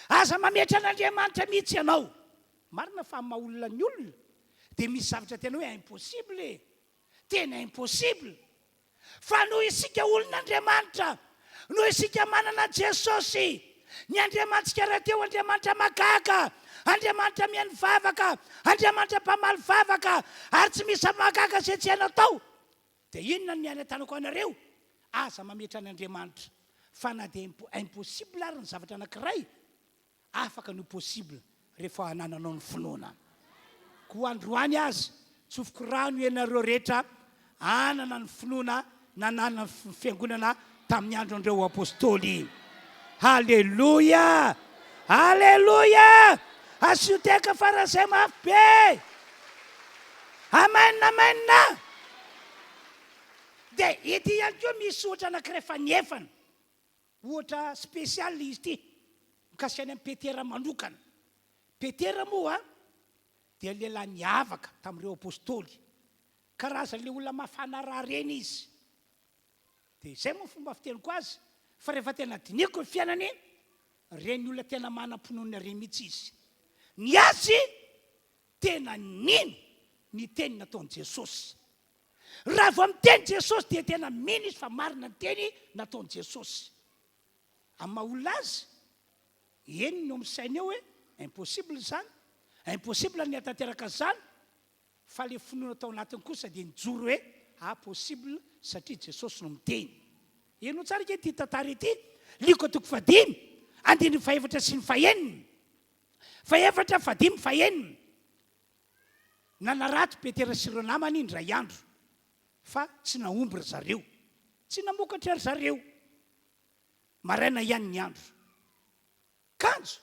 A: Aza mametra an'Andriamanitra mihitsy ianao. Marina fa amin'ny maha olona ny olona dia misy zavatra tena hoe impossible e! Tena impossible. Fa noho isika olon'Andriamanitra, noho isika manana an'i Jesosy, ny Andriamanitsika rahateo Andriamanitra mahagaga, Andriamanitra mihaino vavaka, Andriamanitra mpamaly vavaka, ary tsy misy zava-mahagaga izay tsy hainy atao. Dia inona no nianantanako anareo? Aza mametra an'Andriamanitra, fa na dia impossible ary ny zavatra anankiray, Afaka ny ho possible rehefa anananao ny finoana. Koa androany aza, tsofiko rano ianareo rehetra hanana ny finoana nananan'ny fiangonana tamin'ny andron'ireo apostoly. Haleloia! Haleloia! Asio tehaka faran'izay mafy be! Amen amen! Dia ity ihany koa misy ohatra anankiray fanefana. Ohatra spécial izy ity, mikasika ny an'i Petera manokana. Petera moa dia lehilahy niavaka tamin'ireo apostoly. Karazan'ilay olona mafana rà ireny izy. Dia izay moa fomba fiteniko azy, fa rehefa tena dinihiko ny fiainany, ireny olona tena manam-pinoana ireny mihitsy izy. Ny azy, tena nino ny teny nataon'i Jesosy. Raha vao miteny Jesosy dia tena mino izy fa marina ny teny nataon'i Jesosy. Amin'ny maha olona azy, eny no misaina eo hoe impossible izany, impossible ny hahatanteraka an'izany, fa le finoana tao anatiny kosa dia nijoro hoe ah possible satria Jesosy no miteny. Henoy tsara ange ity tantara ity, Lioka toko fahadimy, andininy fahefatra sy ny fahenina. Fahefatra, fahadimy, fahenina. Nanarato Petera sy ireo namany indray andro, fa tsy nahomby ry zareo. Tsy namokatra ry zareo. Maraina ihany ny andro. Kanjo,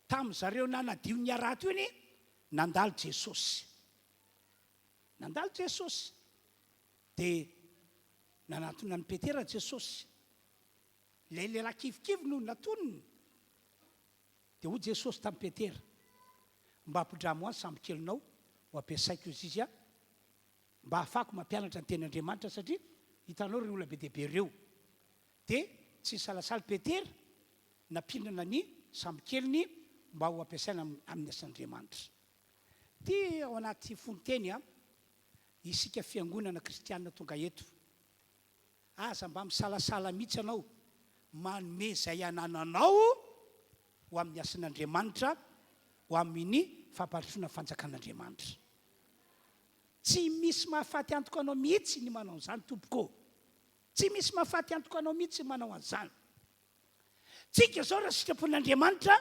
A: tamin' zareo nanadio ny harato iny, nandalo Jesosy. Nandalo Jesosy. Dia nanatona an'i Petera Jesosy. Ilay lehilahy kivikivy no natoniny. Dia hoy Jesosy tamin'i Petera, Mba ampidramo ahy ny sambokelinao ho ampiasaiko izy izy mba hahafahako mampianatra ny tenin'Andriamanitra satria hitanao ireo olona be dia be ireo. Dia tsy nisalasala Petera nampindrana ny sambokeliny mba ho ampiasaina amin'ny asan'Andriamanitra. Ity ao anaty fononteny a, isika fiangonana kristiana tonga eto. Aza mba misalasala mihitsy ianao manome izay anananao ho amin'ny asan'Andriamanitra, ho amin'ny fampandrosoana ny fanjakan'Andriamanitra. Tsy misy mahafaty antoka anao mihitsy ny manao an'izany tompoko ô. Tsy misy mahafaty antoka anao mihitsy ny manao an'izany. Tsika izao raha sitrapon'Andriamanitra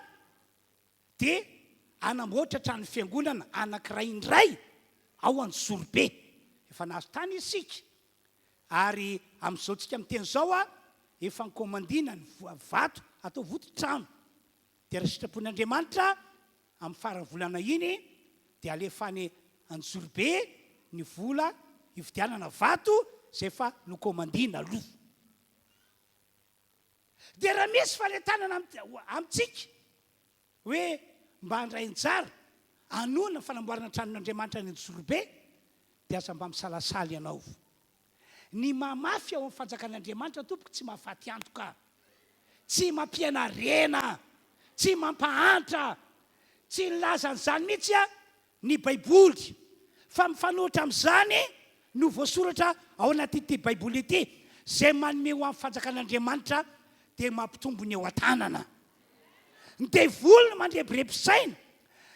A: dia hanamboatra trano fiangonana anankiray indray ao Anjozorobe. Efa nahazo tany isika ary amin'izao tsika miteny izao efa nikaomandiana ny vato atao voditrano. Dia raha sitrapon'Andriamanitra amin'ny faran'ny volana iny dia alefa any Anjozorobe ny vola hividianana vato izay efa nokaomandiana aloha. Dia raha misy fanentanana amintsika hoe mba handray anjara hanohana ny fanamboarana tranon'Andriamanitra any Anjozorobe dia aza mba misalasala ianao. Ny mahamafy ao amin'ny fanjakan'Andriamanitra tompoko tsy mahafaty antoka, tsy mampiaina harena, tsy mampahantra, tsy nilaza an'izany mihitsy aho ny Baiboly, fa mifanohitra amin'izany no voasoratra ao anatin'ity Baiboly ity, Izay manome ho an'ny fanjakan'Andriamanitra dia mampitombo ny eo an-tanana. Ny devoly no mandrebireby saina,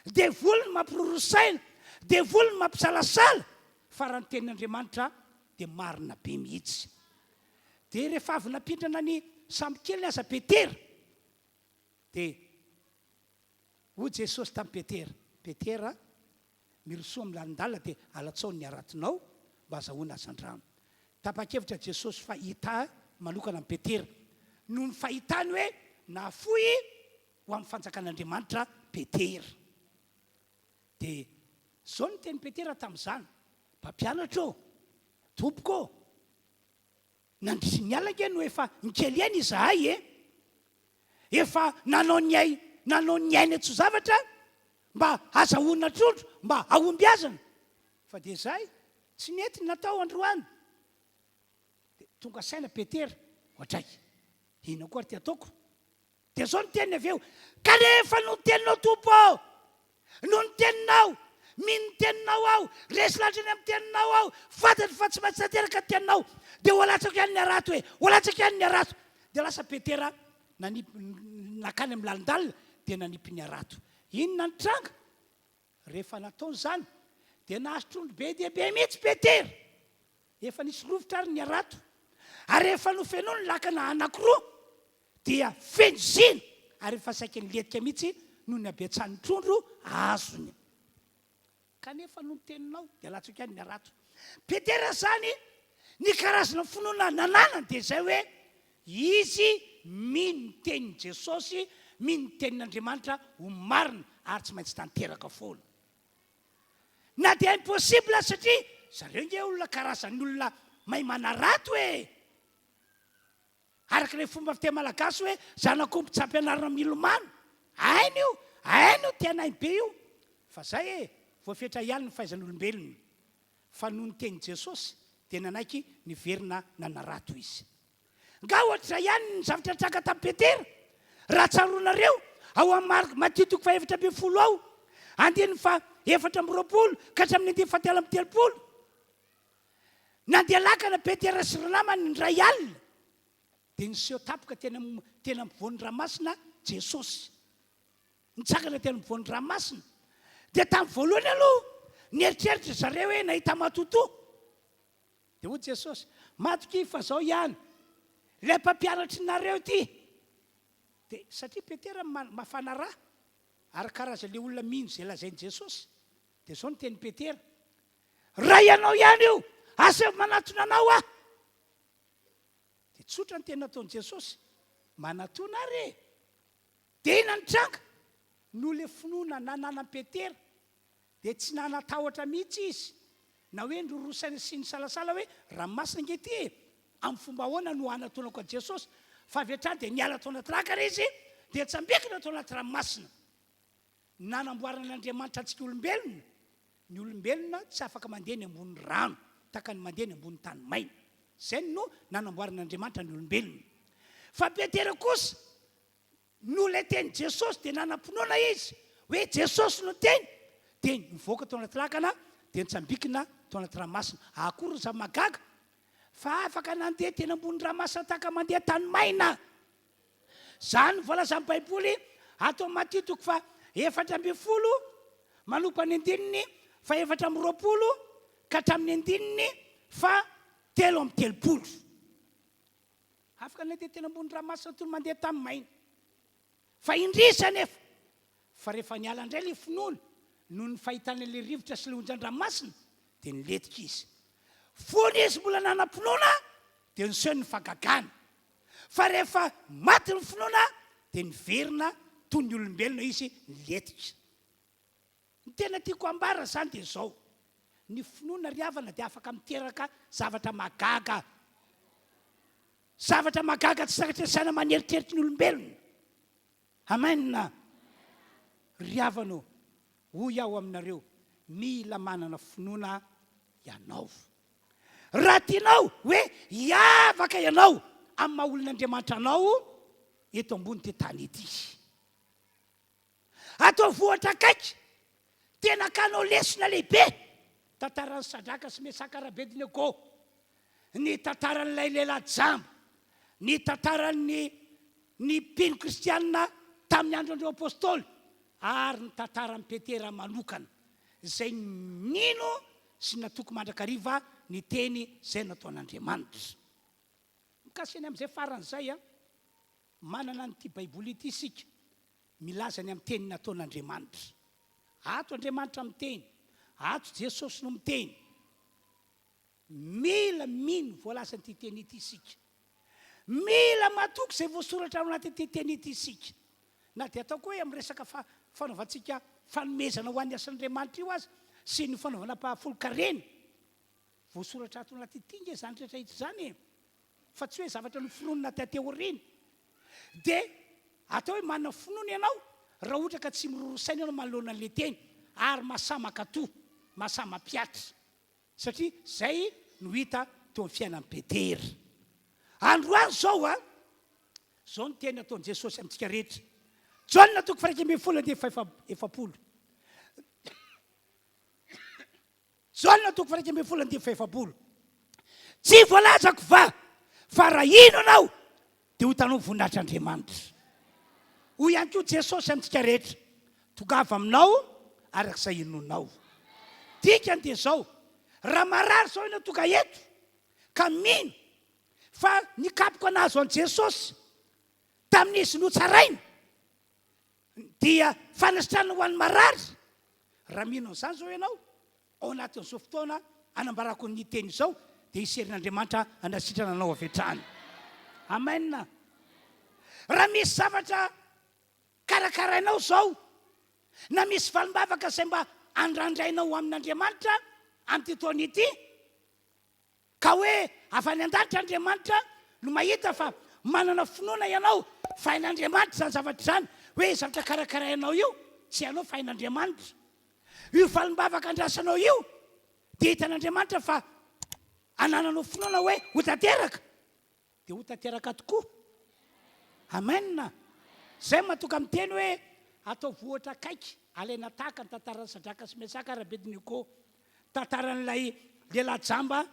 A: ny devoly no mampiroro saina, ny devoly no mampisalasala, fa raha ny tenin'Andriamanitra dia marina be mihitsy. Dia rehefa avy nampindrana ny sambokeliny aza Petera, dia Hoy Jesosy tamin'i Petera, Petera, mirosoa amin'ny lalindalina dia alatsao ny haratonao mba hazahoana hazandrano. Tapa-kevitra Jesosy fa hitahy manokana an'i Petera, noho ny fahitany hoe nahafoy ho amin'ny fanjakan'Andriamanitra Petera. Dia izao no tenin'i Petera tamin'izany, Mpampianatra ô, Tompoko ô, Nandritry ny alina ange no efa nikely aina izahay e! Efa nanao ny ay, nanao ny aina tsy ho zavatra mba hazahoana trondro, mba hahombiazana. Fa dia izay, tsy nety ny natao androany. Dia tonga saina Petera, ohatray, inona koa ary ity ataoko? Dia izao no teniny avy eo, Kanefa noho ny teninao, Tompo ô, noho ny teninao, mino ny teninao aho, resy lahatra ny amin'ny teninao aho, fantatro fa tsy maintsy tanteraka ny teninao, dia ho alatsako ihany ny harato e, ho alatsako ihany ny harato. Dia lasa Petera nanipy, nankany amin'ny lalindalina, dia nanipy ny harato. Inona ny tranga? Rehefa nataony izany, dia nahazo trondro be dia be mihitsy Petera. Efa nisy rovitra ary ny harato, ary rehefa nofenoiny ny lakana anankiroa, dia feno zina ary efa saika nilentika mihitsy noho ny habetsahan'ny trondro azony. Kanefa noho ny teninao, dia latsaka ihany ny harato. Petera izany, ny karazana finoana nananany dia izay hoe, izy mino ny tenin'i Jesosy, mino ny tenin'Andriamanitra ho marina ary tsy maintsy tanteraka foana. Na dia impossible aza satria zareo nge olona karazan'ny olona mahay manarato e! Araka ilay fomba fiteny malagasy hoe zanak'omby tsy ampianarina milomano. Hainy io, hainy io, tena hainy be io. Fa zay e, voafetra ihany ny fahaizan'olombelona. Fa noho ny tenin'i Jesosy dia nanaiky niverina nanarato izy. Nga ohatr'izay ihany ny zavatra nitranga tamin'i Petera? Raha tsaroanareo, ao amin'ny Marka, Matio toko faha 14 ao, andininy faha 24 ka hatramin'ny andininy faha 33. Nandeha lakana Petera sy ry namany indray alina, dia niseho tampoka teny am, teny ampovoan'ny ranomasina Jesosy. Nitsangana teny ampovoan'ny ranomasina. Dia tamin'ny voalohany aloha, nieritreritra zareo hoe nahita matotoa. Dia hoy Jesosy, Matokia fa Izaho ihany, ilay mpampianatry nareo ity. Dia satria Petera mafana ra, ary karazan'ilay olona mino izay lazain'i Jesosy, dia izao no tenin'i Petera, Raha ianao ihany io, asaivo manatona anao aho. Dia tsotra ny teny nataon'i Jesosy, Manatona ary e! Dia inona no nitranga? Noho ilay finoana nananan'i Petera, dia tsy nanan-tahotra mihitsy izy, na hoe niroroa saina sy nisalasala hoe, Ranomasina ange ity e! Amin'ny fomba ahoana no hanatonako an'i Jesosy? Fa avy hatrany dia niala tao anaty lakana izy, dia tsambikina tao anaty ranomasina. Nanamboaran'Andriamanitra antsika olombelona, ny olombelona tsy afaka mandeha eny ambony rano, tahaka ny mandeha eny ambony tany maina. Izay no nanamboaran'Andriamanitra ny olombelona. Fa Petera kosa, noho ilay tenin'i Jesosy dia nanam-pinoana izy hoe Jesosy no teny, dia nivoaka tao anaty lakana, dia nitsambikina tao anaty ranomasina. Akory ny zava-mahagaga fa afaka nandeha teny ambony ranomasina tahaka mandeha tany maina. Izany no voalazan'ny Baiboly ato amin'ny Matio toko faha 14, manomboka ny andininy faha 24 ka hatramin'ny andininy faha 33. Afaka nandeha teny ambony ranomasina toy ny mandeha tany maina. Fa indrisy anefa fa rehefa niala indray ilay finoana noho ny fahitana ilay rivotra sy ilay onjan-dranomasina dia nilentika izy. Fony izy mbola nanam-pinoana dia niseho ny fahagagana. Fa rehefa maty ny finoana dia niverina toy ny olombelona izy nilentika. Ny tena tiako hambara izany dia izao, ny finoana ry havana dia afaka miteraka zavatra mahagaga. Zavatra mahagaga tsy takatry ny saina aman'eritreritry ny olombelona. Amen! Ry havana ô, hoy aho aminareo, mila manana finoana ianao. Raha tianao hoe hiavaka ianao amin'ny maha olon'Andriamanitra anao eto ambon'ity tany ity. Ataovy ohatra akaiky, tena hakanao lesona lehibe, tantaran'i Sadraka sy Mesaka ary Abednego, ny tantaran'ilay lehilahy jamba, ny tantaran'ny ny mpino kristianina tamin'ny andron'ireo apostoly, ary ny tantaran'i Petera manokana, izay nino sy natoky mandrakariva ny teny izay nataon'Andriamanitra. Mikasika ny amin'izay farany izay, manana an'ity Baiboly ity isika, milaza ny amin'ny teny nataon'Andriamanitra. Ato Andriamanitra miteny, ato Jesosy no miteny. Mila mino voalazan'ity teny ity isika. Mila matoky izay voasoratra ao anatin'ity teny ity isika. Na dia ataoko hoe amin'ny resaka fanaovantsika fanomezana ho an'ny asan'Andriamanitra io aza sy ny fanaovana ampahafolon-karena, voasoratra ato anatin'ity nge izany rehetra rehetra izany e! Fa tsy hoe zavatra noforonina taty aoriana. Dia atao hoe manana finoana ianao raha ohatra ka tsy miroro saina ianao manoloana an'ilay teny ary mahasahy mankatò, mahasahy mampihatra. Satria izay no hita teo amin'ny fiainan'i Petera. Androany izao an, izao ny teny ataon'i Jesosy amintsika rehetra. Jaona toko faha 11 andininy faha 40. Jaona toko faha 11 andininy faha 40. Tsy voalazako va fa raha hino ianao dia ho hitanao ny voninahitr'Andriamanitra. Hoy ihany koa Jesosy amintsika rehetra, Tongava aminao araka izay inoanao. Dikany dia izao, raha marary izao ianao tonga eto ka mino fa ny kapoka nahazo an'i Jesosy tamin'izy notsaraina dia fanasitranana ho an'ny marary, raha mino an'izany izao ianao, Ao anatin'izao fotoana anambarako ny teny izao dia hisy herin'Andriamanitra hanasitrana anao avy hatrany. Amen. Raha misy zavatra karakarainao izao, na misy valim-bavaka izay mba andrandrainao ho amin'Andriamanitra amin'ity taona ity, ka hoe avy any an-danitra Andriamanitra no mahita fa manana finoana ianao fa hain'Andriamanitra izany zavatra izany, hoe zavatra karakarainao io tsy hainao fa hain'Andriamanitra. Io valim-bavaka andrasanao io dia hitan'Andriamanitra fa anananao finoana hoe ho tanteraka. Dia ho tanteraka tokoa. Amen. Izay no mahatonga miteny hoe ataovy ohatra akaiky, alaina tahaka ny tantaran'i Sadraka sy Mesaka ary Abednego, tantaran'ilay lehilahy jamba,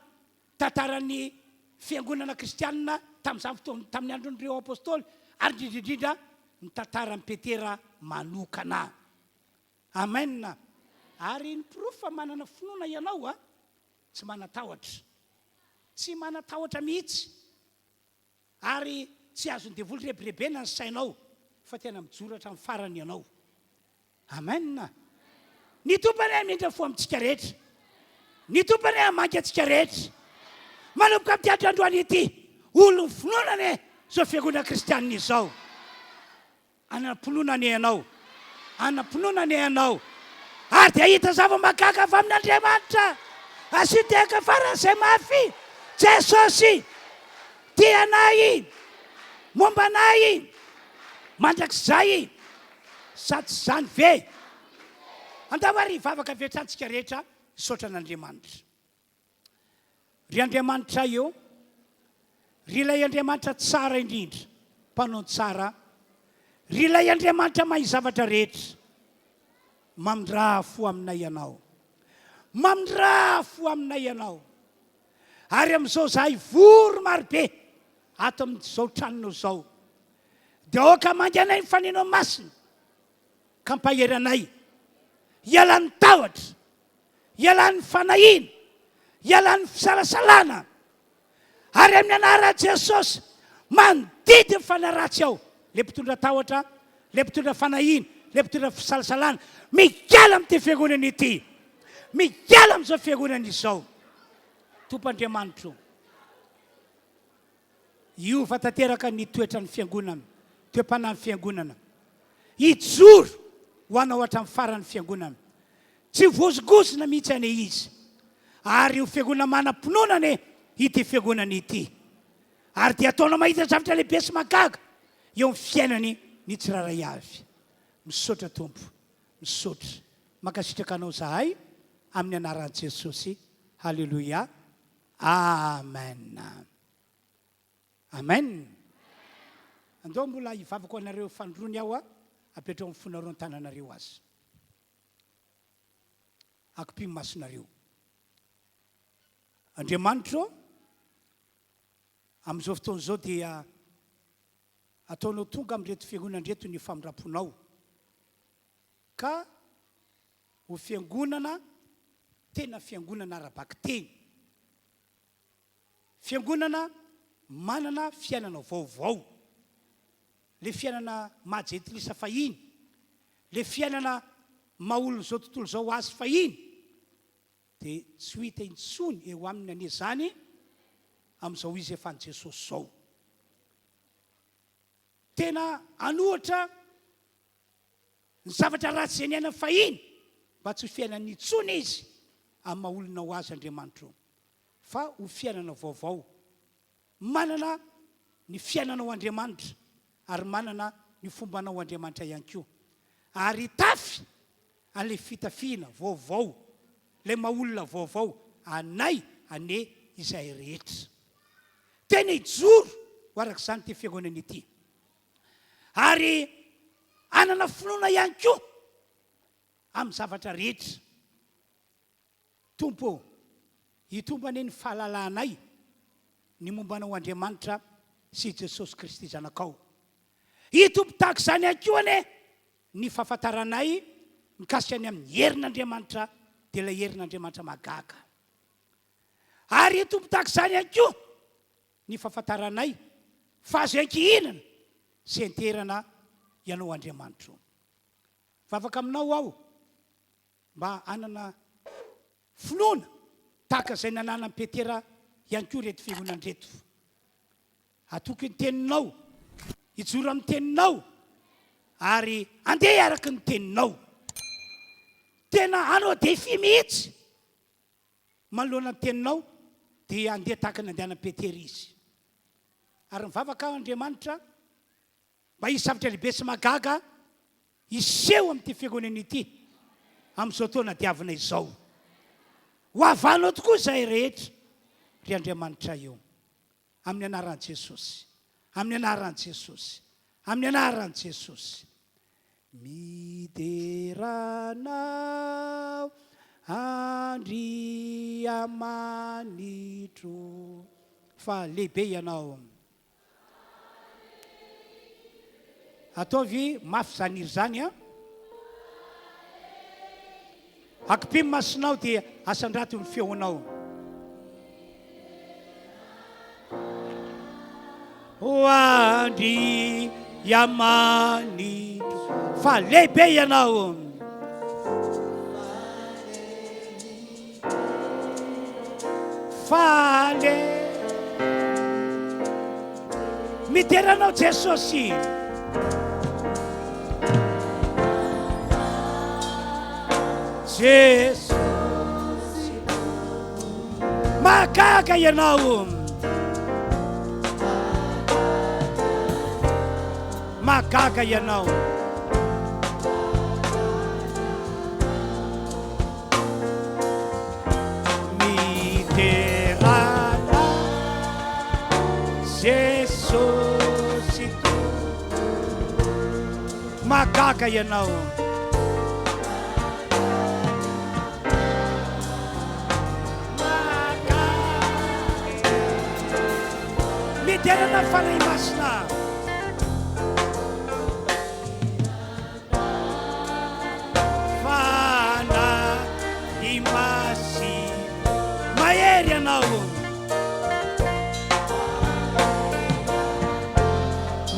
A: tantaran'ny fiangonana kristianina tamin'izany fotoana, tamin'ny andron'ireo apostoly, ary indrindra indrindra ny tantaran'i Petera manokana. Amen. Ary ny porofo fa manana finoana ianao a, tsy manan-tahotra. Tsy manan-tahotra mihitsy. Ary tsy azon'ny devoly rebirebena ny sainao fa tena mijoro hatramin'ny farany ianao. Amen. Ny Tompo anie hamindra fo amintsika rehetra. Ny Tompo anie hamangy antsika rehetra. Manomboka amin'ity andro androany ity, olon'ny finoana anie izao fiangonana kristianina izao. Hanam-pinoana anie ianao, hanam-pinoana anie ianao, ary dia hahita zava-mahagaga avy amin'Andriamanitra. Asio tehaka faran'izay mafy, Jesosy tia anay, momba anay mandrakizay. Sa tsy izany ve? Andao ary hivavaka avy hatrany isika rehetra hisaotra an'Andriamanitra. Ry Andriamanitray ô, ry ilay Andriamanitra tsara indrindra, mpanao ny tsara, ry ilay Andriamanitra mahay zavatra rehetra, mamindrà fo aminay Ianao. Mamindrà fo aminay Ianao. Ary amin'izao izahay vory marobe ato amin'izao tranonao izao, dia aoka hamangy anay ny Fanenao Masina, ka hampahery anay hialan'ny tahotra, Ialan'ny fanahiana, ialan'ny fisalasalana, ary amin'ny anaran'i Jesosy, mandidy ny fanahy ratsy ao, ilay mpitondra tahotra, ilay mpitondra fanahiana, ilay mpitondra fisalasalana, miala amin'ity fiangonana ity, miala amin'izao fiangonana izao. Tompo Andriamanitro, Hiova tanteraka ny toetran'ny Fiangonana, toe-panahin'ny Fiangonana. Hijoro ho anao hatramin'ny farany ny Fiangonana. Tsy ho vozongozona mihitsy anie izy. Ary ho Fiangonana manam-pinoana anie ity Fiangonana ity. Ary dia ataonao mahita zavatra lehibe sy mahagaga eo amin'ny fiainany ny tsirairay avy. Misaotra Tompo. Misaotra. Mankasitraka anao zahay amin'ny anaran'i Jesosy. Haleloia. Amen. Amen. Andao mbola hivavaka ho anareo fanindroany aho a, apetraho amin'ny fonareo ny tananareo aza. Akipio ny masonareo. Andriamanitro, amin'izao fotoana izao dia ataonao tonga amin'ireto fiangonana ireto ny famindram-ponao. Ka ho fiangonana tena fiangonana ara-bakiteny. Fiangonana manana fiainana vaovao. Le fiainana maha jentilisa fahiny, le fiainana maha olon'izao tontolo izao azy fahiny dia tsy ho hita intsony eo aminy anie izany amin'izao izy efa an'i Jesosy izao. Tena an'ohatra Ny zavatra ratsy izay niainany fahiny, mba tsy ho fiainany intsony izy amin'ny maha olona ho azy Andriamanitra o, fa ho fiainana vaovao, manana ny fiainanao Andriamanitra ary manana ny fombanao Andriamanitra ihany koa, ary hitafy an'ilay fitafiana vaovao, ilay maha olona vaovao anay anie izahay rehetra. Tena hijoro ho araka izany ity fiangonana ity. Ary hanana finoana ihany koa amin'ny zavatra rehetra. Tompo ô, hitombo anie ny fahalalanay ny momba Anao Andriamanitra sy i Jesosy Kristy Zanakao. Hitombo tahaka izany ihany koa anie ny fahafantaranay mikasika ny amin'ny herin'Andriamanitra, dia ilay herin'Andriamanitra mahagaga. Ary hitombo tahaka izany ihany koa ny fahafantaranay fa azo iankihinana sy enterana Ianao Andriamanitro. Mivavaka Aminao aho mba hanana finoana tahaka izay nananan'i Petera ihany koa ireto fiangonana ireto. Hatoky ny Teninao, hijoro amin'ny Teninao ary handeha araka ny Teninao. Tena hanao défi mihitsy manoloana ny teninao dia handeha tahaka ny andehanan'i Petera izy. Ary mivavaka aho Andriamanitra mba hisy zavatra lehibe sy mahagaga hiseho amin'ity fiangonana ity amin'izao taona diavina izao. Ho havanao tokoa izahay rehetra, ry Andriamanitray o. Amin'ny anaran'i Jesosy. Amin'ny anaran'i Jesosy. Amin'ny anaran'i Jesosy. Midera Anao Andriamanitro fa lehibe Ianao. Ataovy mafy izany hira izany an. Akipio ny masonao dia asandrato ny feonao. Ho Andriamanitro fa lehibe Ianao. Faly midera anao Jesosy. Jesosy mahagaga ianao. Mahagaga ianao. Midera anao Jesosy Tompo. Mahagaga ianao. Mahagaga. Midera anao Fanahy Masina. Fanahy Masina, mahery Ianao,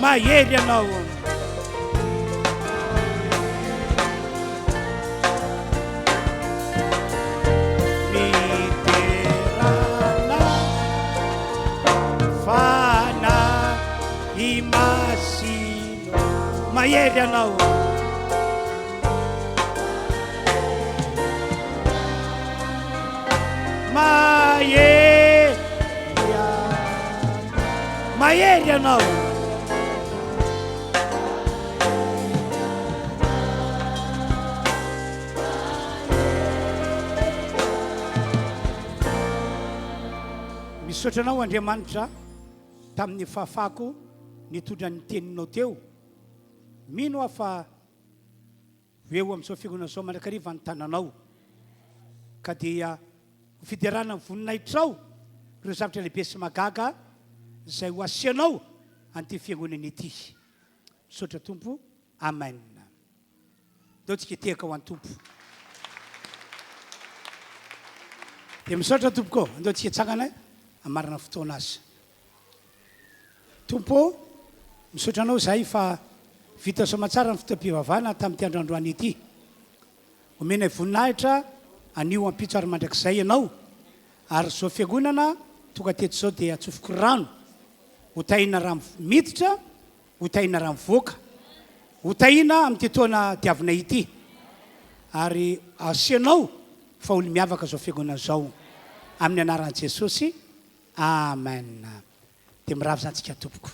A: mahery Ianao. Midera Anao, Fanahy Masina. Mahery Ianao. Mahery Mahery Ianao. Misaotra Anao Andriamanitra tamin'ny fahafahako nitondra ny teninao teo. Mino aho fa ho eo amin'izao fiangonana izao mandrakariva ny tananao, ka dia ho fiderana ny voninahitrao ireo zavatra lehibe sy mahagaga izay ho asehonao an'ity fiangonana ity. Misaotra Tompo. Amen. Ndao tsika hitehaka ho an'ny Tompo. Dia misaotra tompoko. Andao tsika hitsangana hamarana fotoana azy. Tompo ô, misaotra Anao izahay fa vita soamatsara ny fotoam-pivavahana tamin'ity andro androany ity. Omenay voninahitra anio ampitso ary mandrakizay Ianao, ary izao fiangonana tonga teto izao dia atsofoko rano ho tahina raha miditra, ho tahina raha mivoaka, ho tahina amin'ity taona diavinay ity, ary aseonao fa olo-miavaka izao fiangonana izao, amin'ny anaran'i Jesosy, Amen. Dia mirava izany tsika tompoko.